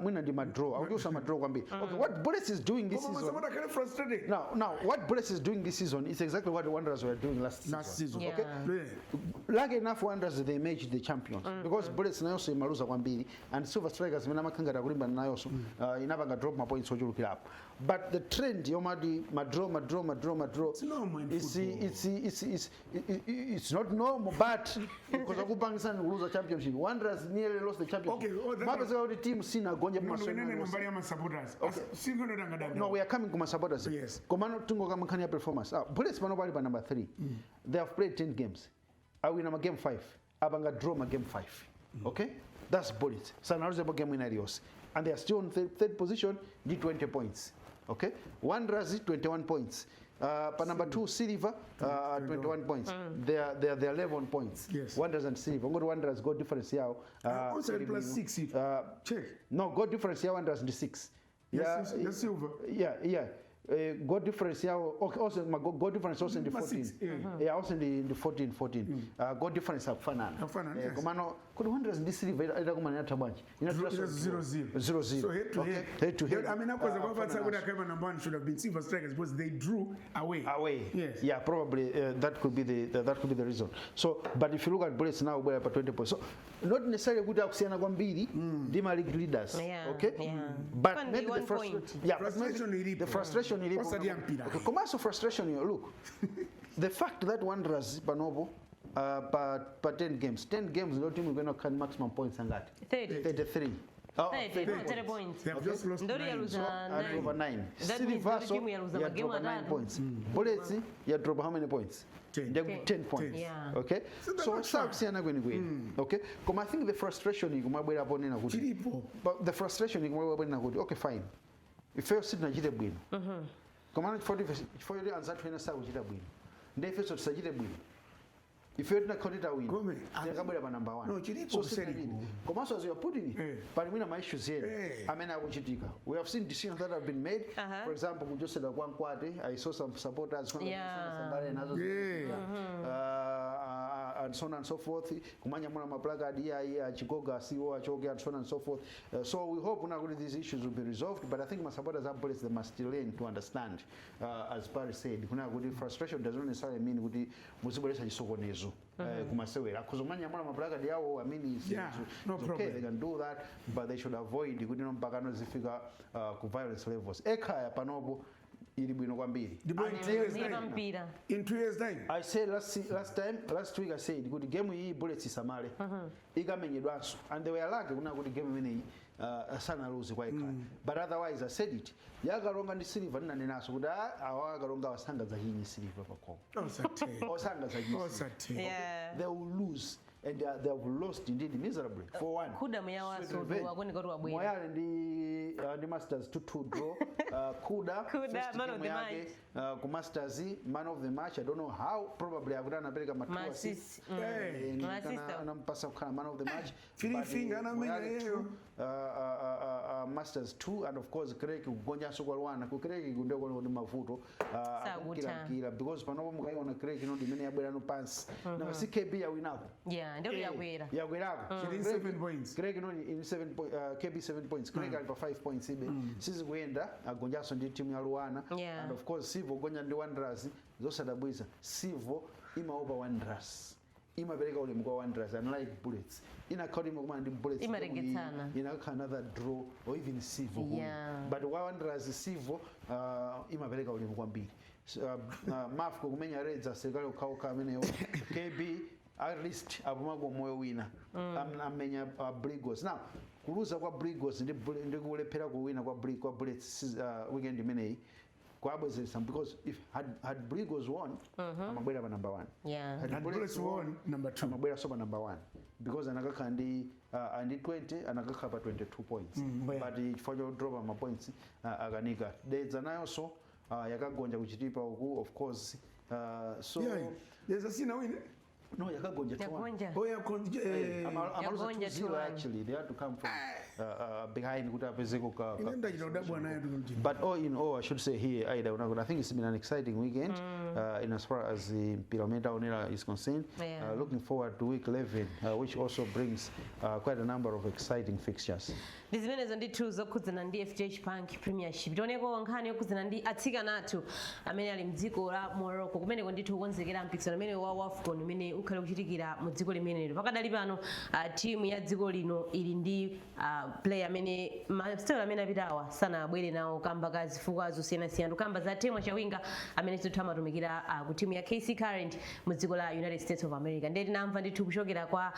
mwina ndi madraw, akuchotsa madraw kwambiri. Okay, what Bullets is doing this Koma season Masapota akhale frustrated. Now, what Bullets is doing this season is exactly what Wanderers were doing last season. Last season. Okay? Lucky enough, Wanderers, they emerged the champions because Bullets nayonso imaluza kwambiri and Silver Strikers imene amakhangata kulimbana nayonso inapanga drop ma points ochulukirapo. But the trend yomati madraw, madraw, madraw, madraw, It's normal in it's, football. It's not normal, but because akupangisani kuluza championship. Wanderers nearly lost the championship. Okay, oh, Mapezeka kuti team sinagonje. No, no, inene mbali ya masupporters. Singono. No, we are coming kuma supporters. Yes. Komano tungokamba nkhani ya performance. Bullets pano pali pa number 3. They have played 10 games, awina ma game 5, apanga draw ma game 5. Okay, that's Bullets. Sanaluzepo game ina iliyonse and they are still on third position ndi 20 points. Okay, Wanderers 21 points. Pa number 2 Silver, 21 points. They are 11 points. Wanderers and Silver, ngoti Wanderers goal difference yawo Also ili plus bwino. 6 if. Check. No, goal difference ya Wanderers ndi 6. Yes, Silver. Yeah. Goal difference yawo, okay, also ma goal difference also ndi Ma 14. six, yeah. Yeah, also ndi 14 14. Goal difference akufanana. Akufanana, yes. Komano kuti Wanderers ndi Silver itakumana inatha bwanji? Inatha 0-0. 0-0. So head to Okay, head. head to head. I mean, of course, Akufanana. kuti akaipa number 1 should have been Silver Strikers because they drew away. Away. Yes. Yeah, probably that could be the reason. So, but if you look at Bullets now, we're at 20 points. So not necessarily kuti akusiyana kwambiri ndi ma league leaders. Okay, but Can be maybe the one frustration, point. yeah, but Frustration maybe ilipo. the frustration ilipo. Osati ya mpira. Okay, komanso frustration yo, look, the fact that Wanderers panopo pa 10 games, 10 games ndo team ikuena kukhala maximum points angati? 30. 33. Oh, 30, no, 30 points. They have just lost Ndori 9. yaluza At over 9. 9. That means Silver Ndori timu yaluza magemu yadropa 9 atatu. points. Bullets yadropa how many points? 10. Ndiye 10 points. Okay, So they're so not far. sakusiyana kwenikweni. Okay, koma I think the frustration ikumabwera ponena kuti Chilipo. But the frustration ikumabwera ponena kuti, okay, fine, ifeyo sitinachite bwino, komano chifukwa choti anzathu ena sakuchita bwino, ndi ifenso tisachite bwino? Ifeyo tinakhala titawina, Gome, tinakabwera pa number 1. No, chilipo So kuseri. sitinachite. Komanso, as you are putting it, pali mwina ma issues ena amene akuchitika. We have seen decisions that have been made. For example, kuchosera kwa Nkwate, I saw some supporters sambale nazo and so on and so forth, kumanyamula maplacard, iya Chigoga CEO achoke and so on and so forth. So we hope now kuti these issues will be resolved, but I think my supporters and police, they must learn to understand, as Barry said, kuna kuti frustration does not necessarily mean kuti muzibweretsa chisokonezo kumasewera akuzomanyamula maplacard yawo. I mean, Yeah, it's, no it's okay, problem. they can do that, but they should avoid kuti no mpaka nozifika ku violence levels. Ekhaya panopo Ili bwino kwambiri. Ndipo in 2 years Ndiye time, mpira. in 2 years time. I said last time, last week I said kuti game iyi Bullets isamale, ikamenyedwanso, and they were lucky kuna kuti game imeneyi sanaluze kwa ikhala, but otherwise I said it, ya Karonga ndi Silver ndinanenaso kuti awa a Karonga wasanga zachinyi Silver pakhomo. Osatheka. Osanga zachinyi. Osatheka. They will lose and they have lost indeed miserably, 4-1. Khuda muyawaso wakuoneka kuti wabwera. Moyale ndi Masters 2-2 draw. Kuda, Kuda, first man game of the yake ku Masters, man of the match. I don't know how, probably akuti anapereka ma two Ma assists. assists. Hey. Ma assist. Anampasa kukhala man of the match. Three But, finger anamenya Moyale yeyo. 2, Masters 2, and of course Creck kugonjanso kwa Luanar. Ku Creck kundio kuti mavuto Sakutha. akukirakira because panopo mukaiona Creck ino ndimene yabwerano pansi na CKB yawinako. Yeah, ndio yakwera. Yakwerapo. Chili in 7 points. Creck ino in 7 point, KB 7 points, Creck ali pa 5 points ibe. Sizikuyenda, agonjanso ndi timu ya Luanar. And of course Civo kugonja ndi Wanderers, zosadabwisa. Civo imaopa Wanderers, imapereka ulemu kwa Wanderers, unlike Bullets. Inakhala imakumana ndi Bullets, Imarengetsana. inakhala another draw or even Civo kuwina. But kwa Wanderers, Civo imapereka ulemu kwambiri. So, Mafco kumenya Reds, asilikali okhaokha amenewo. KB at least apumako moyo wina. Amenya Brigos. Now kuluza kwa Brigos ndi kulephera kuwina kwa Bullets weekend imeneyi kwabwezeretsa, because if had Brigos won, amabwera pa number one. Yeah. Had Bullets won, number two. Amabwera so pa number one because anakakhala ndi 20, anakakhala pa 22 points. Mbwe. But chifukwa chodropa ma points akanika. Dedza nayonso yakagonja kuchitipa uku, of course, so Yeah. There's a scene win. No, yakagonja 2-1. Yagonja. Oh yeah, Amaluza Yagonja 2-0. 2-1. Actually they had to come from behind kuti apezeko Ine ndachita kudabwa nayo kuti But all in all, I should say here, Aida, I think it's been an exciting weekend in as far as the Pyramid Onera is concerned. Looking forward to week 11, which also brings quite a number of exciting fixtures. Ndi zimenezo ndithu zokhudzana ndi FDH Bank Premiership. Tioneko nkhani yokhudzana ndi atsikana athu amene ali mdziko la Morocco, kumeneko ndithu kukonzekera mpikisano umene wa WAFCON umene ukhale kuchitikira mu dziko limenelo. Pakadali pano timu ya dziko lino ili ndi player amene masewero amene apitawa sanabwere nawo kamba ka zifukwa zosiyanasiyana. Kamba za Temwa Chawinga amene ndithu amatumikira ku timu ya KC Current mu dziko la United States of America. Ndiye tinamva ndithu kuchokera kwa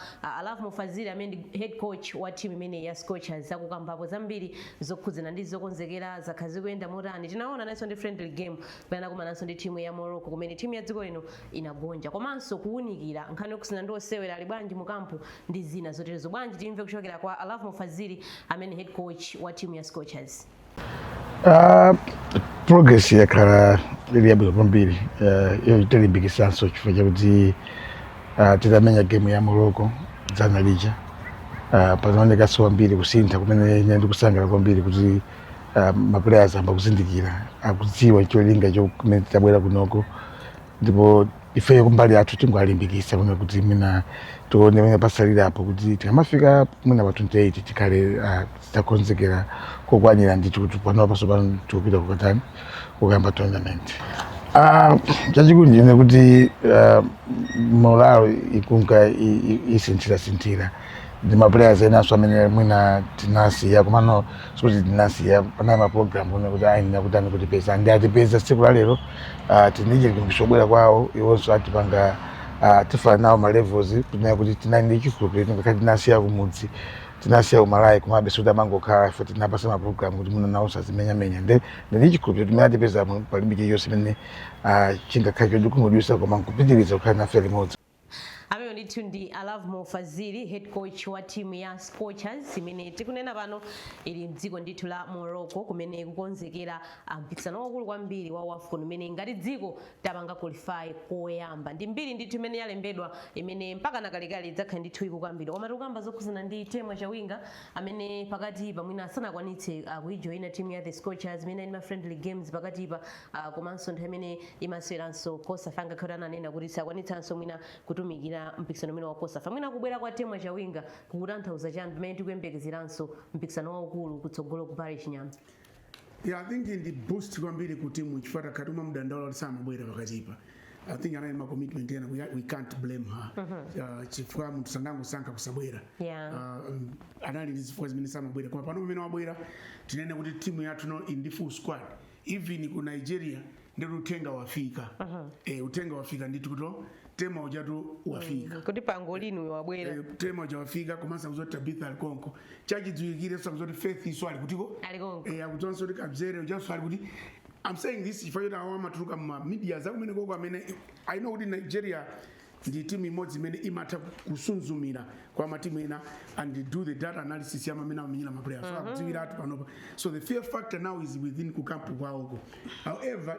Lovemore Fazili amene ndi head coach wa timu imene ya Scorchers, akukambapo zambiri zokhudzana ndi zokonzekera zakhala zikuyenda motani. Tinaona nanso ndi friendly game kumene anakumananso ndi timu ya Morocco, kumene timu ya dziko lino inagonja, komanso kuwunikira nkhani yokhudzana ndi osewera ali bwanji mu camp ndi zina zoterezo. Bwanji timve kuchokera kwa Lovemore Fazili amene head coach wa timu ya Scorchers. Progress yakhala ili yabwino kwambiri. Iyo tilimbikitsanso chifukwa chakuti titamenya game ya Morocco dzana lija, panaonekanso kwambiri kusintha kumene ine ndikusangala kwambiri kuti ma players amba kuzindikira, akudziwa cholinga chokumene tabwera kunoko. Ndipo ifeyo kumbali yathu tingwalimbikitsa kuno kuti mwina tione mwina pasalirapo kuti tikamafika mwina pa 28 tikhale titakonzekera kokwanira ndithu kuti panopa pano tikupita kukatani, kukamba tournament. Chachikulu ndine kuti morale ikunka isinthirasinthira ndi ma players enanso amene mwina tinasiya, komano sikuti tinasiya, panali ma program kuno kuti ayenera kuti ani kutipeza ndi atipeza tsiku la lero. Tindije likumbiso bwera kwawo, iwonso atipanga tifana nawo ma levels kunena kuti tinali ndi chikhulupiriro ngakhale tinasiya kumudzi, tinasiya kumalawi, komabe sikuti amangokhala. Ife tinapasa ma program kuti muno nawo sazimenyamenya. Nde ndi chikhulupiriro timene atipeza palibe chiliyonse imene chingakhale chodikhumudwitsa koma nkupitiriza kukhala nafe limodzi. Amene ndithu ndi Lovemore Fazili, head coach wa timu ya Scorchers imene tikunena pano ili mdziko ndithu la Morocco, kumene kukonzekera mpikisano waukulu kwambiri wa WAFCON umene ngati dziko tapanga qualify koyamba. Ndi mbiri ndithu imene yalembedwa imene mpaka nakalekale idzakhala ndithu ikukambidwa. Koma tikukamba zokhuzana ndi Temwa Chawinga amene pakati pamwina sanakwanitse kuijoyina timu ya the Scorchers imene ili ma friendly games pakatipa, komanso nthawi imene imaseweranso COSAFA, ngakhale ananena kuti sakwanitsanso mwina kutumikira mpikisano umene wa COSAFA. Mwina kubwera kwa Temwa Chawinga kukutanthauza chani pamene tikuyembekezeranso mpikisano waukulu kutsogolo ku Paris Chinyama? Yeah, I think ndi boost kwambiri ku timu chifukwa takhala timamudandaula kuti samabwera pakatipa. I think anali ma commitment ena, we can't blame her chifukwa munthu sangangosankha kusabwera. Anali ndi zifukwa zimene samabwera, koma pano pamene wabwera tinene kuti timu yathu no ili ndi full squad. Even ku Nigeria ndeti uthenga wafika. Uthenga wafika ndithu kuti Temwa ujatu wafika. Kuti pangolini uyo wabwera. Temwa uja wafika, komanso akuzoti Tabitha ali konko. Chachidziwikire so akuzoti Faith iso ali kutiko. Ali konko. Akudzonso kuti Kabzere ujanso ali kuti. I'm saying this chifukwa choti awo amatuluka mma media zakumene koko amene I know kuti Nigeria ndi timu imodzi imene imatha kusunzumira kwa matimu ena and do the data analysis ya mamene amamenyera ma players, so akudziwiratu panopa. So the fear factor now is within ku camp kwawoko. However,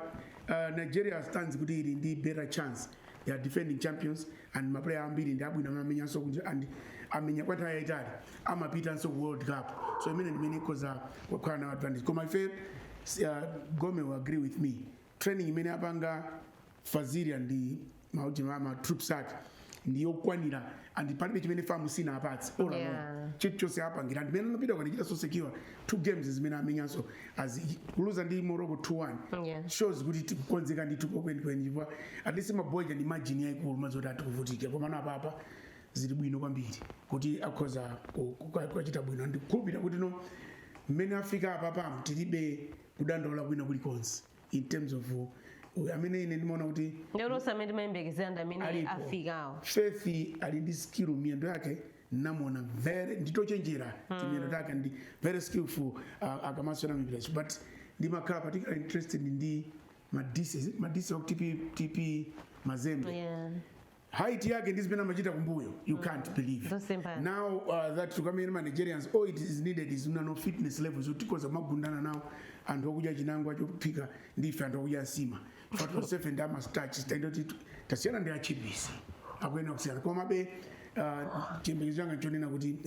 Nigeria stands kuti ili ndi better chance. They are defending champions and ma player ambiri ndi abwino, amamenyanso kunja and amenya kwa nthawi yayitali, amapitanso ku World Cup, so imene ndimene ikhoza kukhala nawo advantage. Koma ife, Gome will agree with me, training imene apanga Fazili ndi mauti ma troops ake ndiyokwanira and palibe chimene FAM sina apatse all along. Chilichonse apangira and mene anapita kanichita so secure two games zimene amenyanso as kuluza ndi Morocco 2-1 shows kuti tikukonzeka ndithu kwenikweni, chifukwa at least maboja ndi margin yayikulu mazoti atikuvutika. Koma napapa zili bwino kwambiri kuti akhoza kukachita bwino. Ndikukhulupirira kuti no, mmene afika apapam tilibe kudandaula kwina kulikonse in terms of amene ine ndimaona kuti Ndeulosa amene timayembekezera ndi amene alipo. Afikawo. Faith ali ndi skill, miyendo yake namona very nditochenjera, timiyendo take ndi very skillful akamaswera mipira, but ndimakhala particularly interested ndi Madise, Madise wa TP Mazembe. Height yake ndi zimene amachita kumbuyo, you can't believe. Zosempana. Now that tukamene ma Nigerians, all it is needed is no fitness levels kuti tikoza magundana nawo anthu okudya chinangwa chophika ndife anthu okudya nsima fatonsefe ndi ama starch taindoti tasiyana ndi achipisi akuyenera kusiyana. Komabe chiyembekezo changa nchonena kuti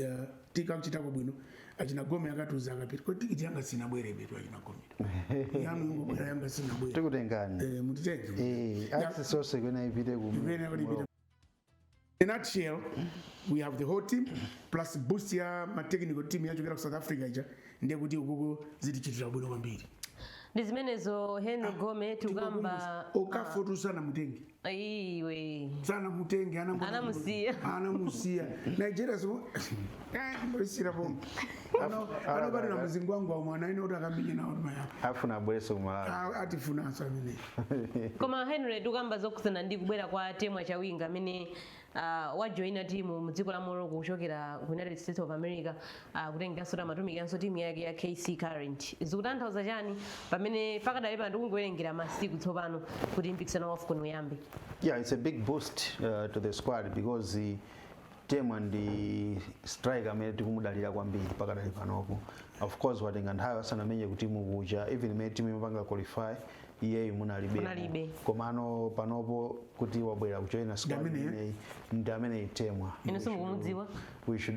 tikakuchitako bwino. Achina Gome akatiuza akapita kuti tikiti yanga sinabwere betu. Achina Gome, yanu ingobwera, yanga sinabwere. Tikutengani. Mutitenge. Access yonse kwena ipite ku Imene kuti ipite. In a nutshell, we have the whole team plus boost ya ma technical team yachokera ku South Africa ija, ndiye kuti ukuku zitichitira bwino kwambiri. Ndi zimenezo, Henry Gome, tikukamba. Okafotu sana mutenge. Iwe. Sana mutenge. Anamusiya. Anamusiya Nigeria, so mboisira pomwe anopatira mzingu wangu wa mwana ine kuti akamenye nawo maya. Afuna abwereso kumalawi. Atifunanso amene. Koma Henry, tikukamba zokhudzana ndi kubwera kwa Temwa Chawinga amene wajoyina timu mu dziko la Morocco kuchokera ku United States of America, kutengeranso amatumikiranso timu yake ya KC Current. Zikutanthauza chani pamene pakadali pano tikungowerengera masiku tsopano kuti mpikisano wa AFCON uyambe? Yeah, it's a big boost to the squad because Temwa ndi striker amene tikumudalira kwambiri pakadali panopo. Of course watenga nthawi asanamenye ku timu kuja, even imene timu imapanga qualify iyeyu munalibe. Munalibe. Komano panopo kuti wabwera kujoina squad Ndi amene, imeneyi, ndi amene Temwa. Inu simukumudziwa? We should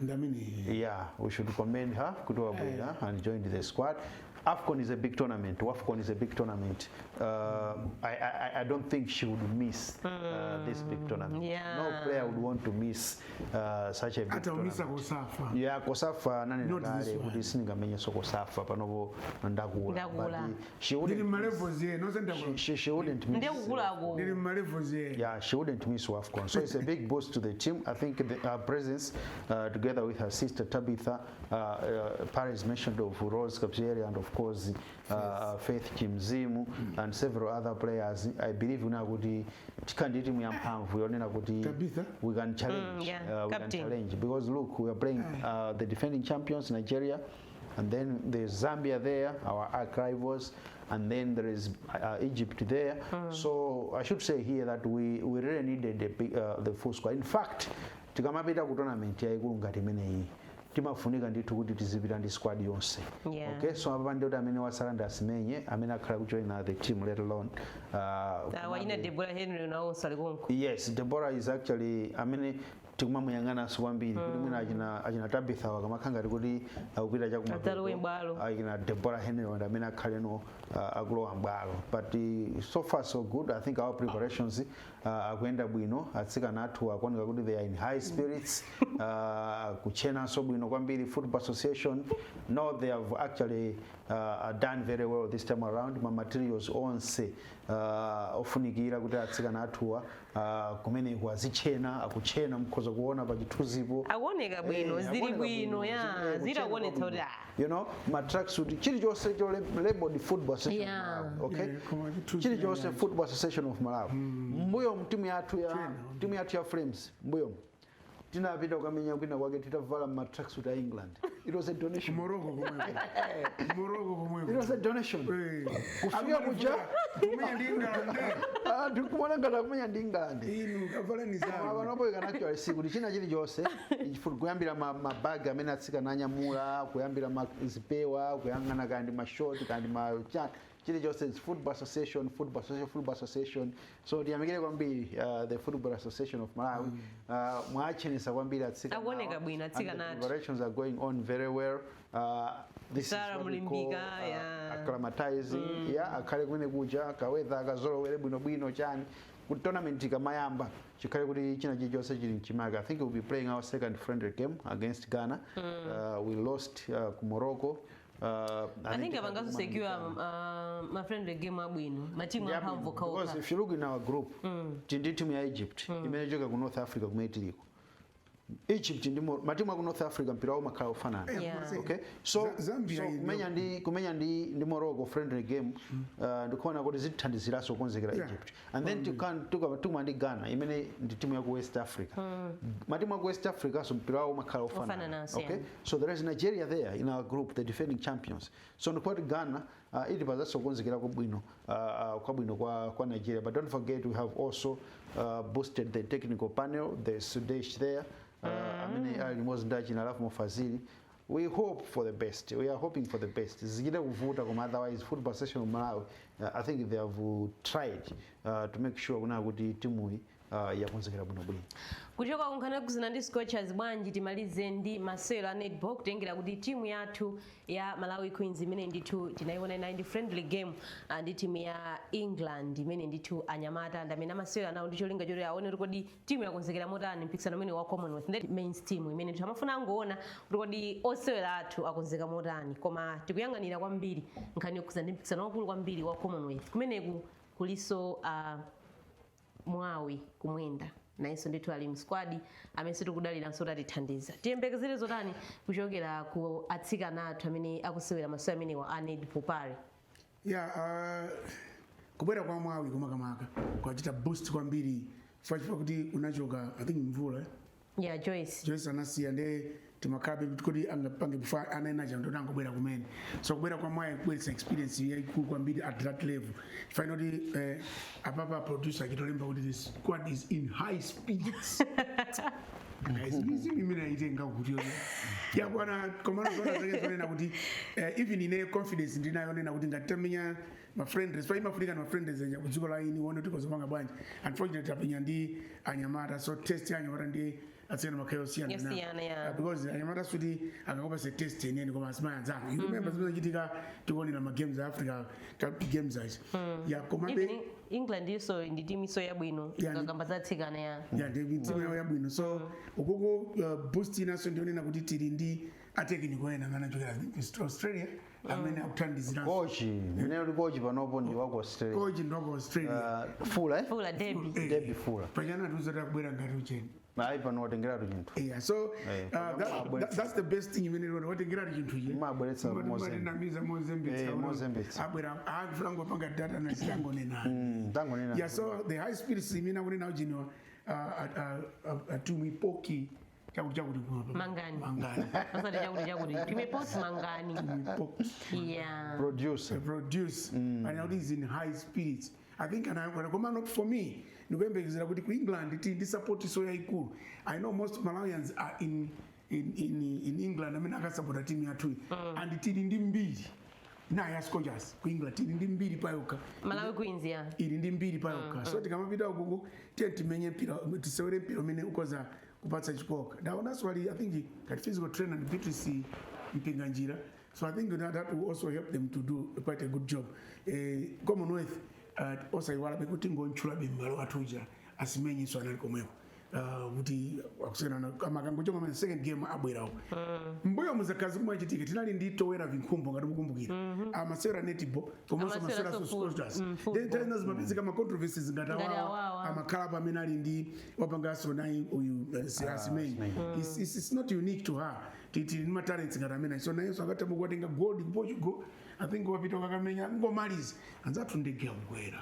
Ndamene. Yeah, we should commend her kuti wabwera and joined the squad. AFCON is a big tournament. AFCON is a big tournament. I don't think she would miss this big tournament. No player would want to miss such a big Ataumisa tournament. COSAFA. Yeah, COSAFA nani. Not this Nakale one. kuti sindingamenyeso COSAFA panopo, ndakula. Ndakula. But she Ndili wouldn't mma levels ye nonse ndakula. she wouldn't miss. Ndiye kukulako. Ndili mma levels ye. Yeah, she wouldn't miss WAFCON. So it's a big boost to the team. I think her presence, together with her sister Tabitha, Paris mentioned of Rose Kapsieri, and of course Faith Chimzimu, and several other players. I believe una kuti tikandi timu ya mphamvu yonena kuti Tabitha? we can challenge. Yeah, We can captain. Challenge because look, we are playing the defending champions Nigeria, and then there's Zambia there, our arch rivals, and then there is Egypt there. So I should say here that we really needed the full squad. In fact, tikamapita ku tournament yayikulu ngati imeneyi timafunika ndithu kuti tizipita ndi squad yonse. Okay, so apa ndi kuti amene wasala ndi Asimenye amene akhala kujoina the team, let alone Wachina Deborah Henry nawonso ali konko. Yes, Deborah is actually amene tikumamuyang'ananso kwambiri kuti mwina achina Tabitha wakamakhala ngati kuti akupita chakumapeto. Adzalowe m'bwalo. Achina Deborah Henry ndi amene akhaleno akulowa m'bwalo, but so far so good. I think our preparations akuyenda bwino. Atsikana athu akuoneka kuti they are in high spirits, kuchenanso bwino kwambiri. Football Association, no, they have actually done very well this time around. Ma materials onse ofunikira kuti atsikana athuwa kumeneku azitchena, akutchena, mukhoza kuona pa chithunzipo. Akuoneka bwino. Eh, Zili akuoneka. Bwino ya Kuchena zitakuonetsa kuti kwabwino. Ma tracksuit, chilichonse cho labeled Football Association Yeah. of Malawi, okay? Yeah, koma chithunzi. Chilichonse Football Association of Malawi. Mbuyo timu yathu ya Flames, mbuyo tinapita kukamenya kwina kwake titavala ma tracksuit a England. It was a donation. Morocco komweko, Morocco komweko. It was a donation. Kufika kuja Kumenya ndi England. Anthu kumaona ngati akumenya ndi England. Inu kavala ni zanu. Panopo you can actually see kuti china chilichonse kuyambira mabagi amene atsikana anyamula, kuyambira zipewa, kuyang'ana kandi mashoti kandi ma chilichonse is Football Association, Football Association, Football Association. So tiyamikire kwambiri the Football Association of Malawi, mwachenesa kwambiri atsikana. Akuoneka bwino atsikana And the athu. Preparations are going on very well. This Sarah is what we call Mulimbika, yeah. acclimatizing, yeah, akhale kumene kuja ka weather akazolowere bwinobwino chani kuti tournament ikamayamba chikhale kuti china chilichonse chili mchimake. I think we'll be playing our second friendly game against Ghana. We lost ku Morocco. I think apangaso secure ma friendly game abwino, matimu amphamvu Because okhaokha. If you look in our group, tili ndi timu ya Egypt imene ichoka ku North Africa kumene tiliko. Egypt ndi matimu aku North Africa mpira wawo umakhala ofanana. Yeah. Okay, so Zambia so kumenya ndi Morocco friendly game, ndikuona kuti zitithandiziranso kukonzekera Egypt, and then tukuma ndi Ghana imene ndi timu ya ku West Africa. Matimu aku West Africa so mpira wawo umakhala ofanana. Ofanananso, Okay, yeah. so there is Nigeria there in our group, the defending champions. So ndikuti Ghana itipazanso kukonzekera kwabwino kwabwino kwa Nigeria. But don't forget we have also boosted the technical panel. There's Sudesh there, amene ali limodzi ndi achina Alafu Mufazili. We hope for the best. We are hoping for the best. Zichite kuvuta, koma otherwise Football Association of Malawi, I think they have tried to make sure kuna kuti timuyi yakonzekera bwinobwino. Kuchoka kunkhani kuzina ndi Scorchers, bwanji timalize ndi masewero a netball, kutengera kuti timu yathu ya Malawi Queens imene ndithu tinayiona inali ndi friendly game ndi timu ya England, imene ndithu anyamata ndi amene amasewera nawo ndi cholinga choti aone kuti kodi timu yakonzekera motani mpikisano umene wa Commonwealth, ndi men's team imene ndithu amafuna angoona kuti kodi osewera athu akonzeka motani. Koma tikuyang'anira kwambiri nkhani yokhuza ndi mpikisano wakulu kwambiri wa Commonwealth. Kumeneku kuliso Mwawi Kumwenda, nayenso ndithu ali m'squad amene tikudaliranso kuti atithandiza. Tiyembekezere zotani kuchokera ku atsikana athu amene akusewera masewera amenewa a netball pari? Ya, kubwera kwa Mwawi kumakamaka kwachita boost kwambiri chifukwa kuti unachoka, I think, Mvula, eh? Ya, Joyce. Joyce anasiya, nde timakhabe kuti angapange before anaena cha ndo angobwera kumene. So kubwera kwa Mwawi kubweretsa experience yaikulu kwambiri at that level, chifukwa kuti apapa producer achitolemba kuti the squad is in high spirits. Guys, mizimu imene aitenga kuti yakwana, komano zona zake zonena kuti even ine confidence ndinayo nena kuti ngati tamenya ma friendlies pa imafunika ma friendlies enya kudziko la ini uone kuti kozopanga bwanji. Unfortunately tapenya ndi anyamata, so test ya anyamata ndi atsikana makhayo osiyana. Yosiyana, yeah. Because anyamata suti akakopasa test yeniyeni, koma asimaya anzanu, you remember zimene zachitika tikuonera ma Games a Africa Cup Games achi ya, komabe Even England iso ndi timu iso yabwino. Yeah, Kakamba zatsikana ya. Ya, ndi timu yawo yabwino. So ukuku boost inaso ndionena kuti tili ndi a technical ena amene anachokera Australia amene akuthandizira. Coach mene uli coach panopo ndi wako Australia. Coach ndi wako Australia. Fula, eh? Fula Debbie. Debbie Fula. Pachana tiuza takubwera ngati ucheni. Ayi, pano watengeratu chinthu. Yeah, so Eh, that's the best thing imene lona watengeratu chinthu iye. Mabweretsa Mozambique. Matinamiza Mozambique. Eh, Mozambique. Abwera akufuna ngopanga data na sitangonena. Tangonena. Yeah, so the high spirits imene akunena ujeniwa tumipoki chakuti chakuti. Mangani. Mangani. Osati chakuti chakuti, tumipoki mangani. Tumipoki. Yeah. Producer. Produce and now is in high spirits, I think. And koma not for me, ndikuyembekezera kuti ku England tili ndi support so yayikulu. I know most Malawians are in England amene akasapota timu yathuyi, and tili ndi mbiri naye ya Scorchers ku England, tili ndi mbiri payokha. Malawi Queens, ya. Ili ndi mbiri payokha, so tikamapita ukuku tiye timenye mpira, tisewere mpira umene ukoza kupatsa chikoka. Ndaonanso ali, I think, ngati physical trainer ndi Beatrice Mpinganjira, so I think that will also help them to do quite a good job. Commonwealth, osayiwalabe kuti ngontchulabe mmalo athuja asimenyenso anali komweko. Kuti akusiyana amakangochoka ma second game abwerawo. Mbuyo muzakazi kumachitika, tinali ndi Towera Vinkhumbo, ngati mukumbukira, amasewera netball komanso amasewera amasewera so sports. Football. Then tena zimapezeka ma controversies ngati ngati awawa. Awawa. Amakhala pamene ali ndi wapangaso naye uyu Asimenye. It's not unique to her. Tili ndi ma talents ngati amene, so nayenso akatha kuwatenga gold ku Portugal, I think wapita kakamenya ngomaliza. Anzathu ndege akukwera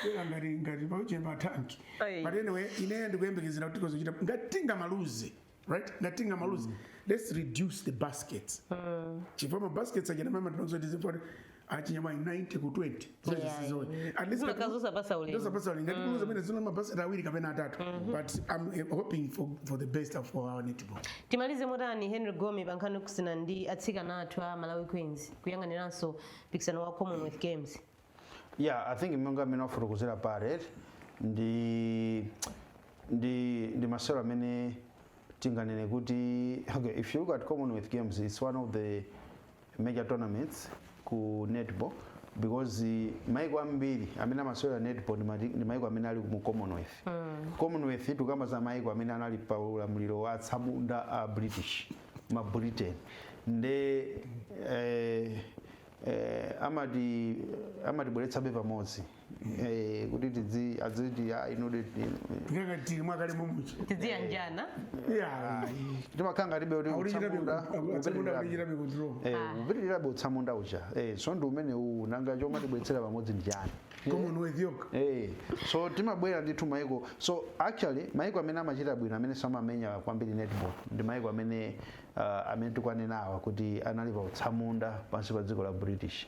kwera ngati pauche matanki. Ayi. But anyway, ine ndikuyembekezera kuti tikozochita ngati tingamaluze, right, ngati tingamaluze, let's reduce the baskets, chifukwa ma baskets achana mama tinozoti achinyama 90 ku 20. At least Zimakazi osapasa ulemu. Osapasa ulemu. Ngati kuluza pene zino mabasket awiri kapena atatu, but I'm hoping for the best for our netball. Timalize motani, Henry Gome, pa nkhani yokhuzana ndi atsikana athu a Malawi Queens kuyang'aniranso mpikisano wa Commonwealth Games? Yeah, I think monga amene wafotokozera pare, ndi masewero amene tinganene kuti, okay, if you look at Commonwealth Games, it's one of the major tournaments ku netball, because maiko ambiri amene amasewera netball ndi maiko amene ali mu Commonwealth. Commonwealth tikamba za maiko amene anali pa ulamuliro wa atsamunda a British, ma Britain, nde amatibweretsabe pamodzi kuti tidzi adziti, ah, inode. Ngati tili mwakale mumuchi. Tidziyanjana. Yeah. Timakhala ngatibe kuti utsamunda atsamunda akulichitabe control. Upitirirabe utsamunda uja. So ndi umene uwu, nanga chomatibweretsera pamodzi ndi chani? Commonwealth yoka. So timabwera ndithu maiko. So actually maiko amene amachita bwino, amene samamenya kwambiri netball, ndi maiko amene tikuanenawa kuti anali pa utsamunda pansi pa dziko la British,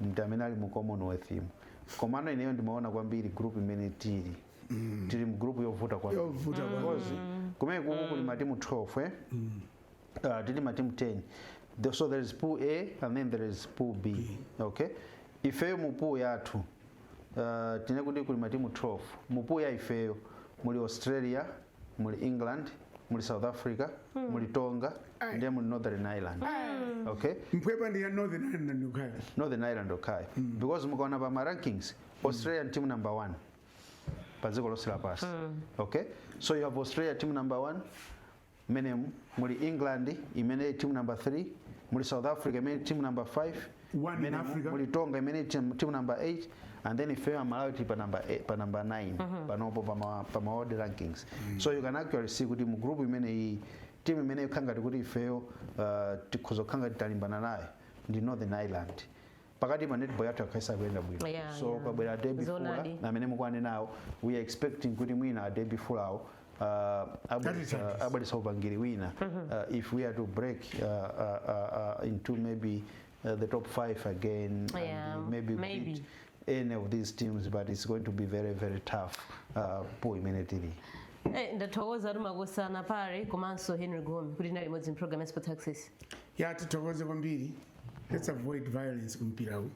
ndi amene ali mu Commonwealth imo. Komano ineyo ndimaona kwambiri group imene tili mu group yovuta kwambiri. Yovuta kwambiri. Because kumene kuku kuli matimu 12, eh? Tili matimu 10. So there is pool A and then there is pool B, okay? Ifeyo mu pool yathu, tine kuti kuli matimu 12 mu pool ya ifeyo, muli Australia, muli England, muli South Africa, muli Tonga, ndiye muli Northern Ireland, okay? Mpwepa ndi ya Northern Ireland yokhayo. Northern Ireland, okay, because mukaona pa ma rankings, Australia team number one pa dziko lonse lapansi, okay? So you have Australia team number one menemu, muli England imene team number 3, muli South Africa imene team number 5 One in menemu, Africa. Muli Tonga imene team number 8, and then ifeyo Malawi tili pa number 8, pa number 9 panopo pa ma world rankings. So you can actually see kuti mu group imene iyi, team imene ikhala ngati kuti ifeyo tikhoza kukhala ngati talimbana nayo ndi Northern Ireland. Pakati pa netball yathu yakhaisa kuyenda bwino. So kwabwera Debbie Zonadi. Fuller amene mukuane nawo. We are expecting kuti mwina a Debbie Fuller awo That is abweresa upangiri wina if we are to break into maybe the top five again and maybe, maybe. Beat any of these teams, but it's going to be very, very tough pool imene tili. Ndathokoza tumakosana pare komanso Henry Gome kuti tinali limodzi program ya Sports Access. Ya, tithokoze kwambiri. Let's avoid violence kumpirawu,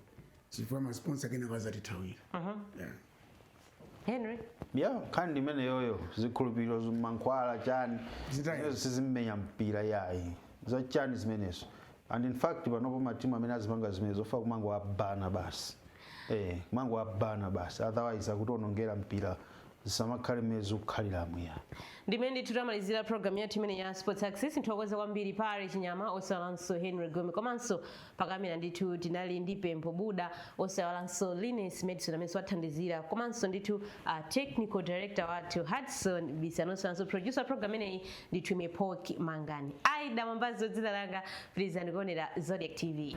chifukwa ma sponsor kena kwazatithawira, yeah. Henry? Yeah, nkhani imene yoyo, zikhulupiriro, mankhwala, chani. Zitayi. Zimenezo sizimmenya mpira yayi, zachani zimenezo. And in fact panopo matimu amene azipanga zimenezo ofa kumangowabana basi, kumangowabana basi, otherwise akutionongera mpira. Zisamakhale mmene zikukhalira mwiya. Ndimene ndithu tamalizira program yathu imene ya Sports Access. Nthokoze kwambiri pare Chinyama, osawalanso Henry Gome, komanso pakamera ndithu tinali ndi Pempho Buda, osawalanso Linus Madison amene wathandizira, komanso ndithu technical director wathu Hudson Bisano, osawalanso producer program imeneyi ndithu Imepoki Mangani. Aida Mwambazo dzina langa. Please andikuonera Zodiak TV.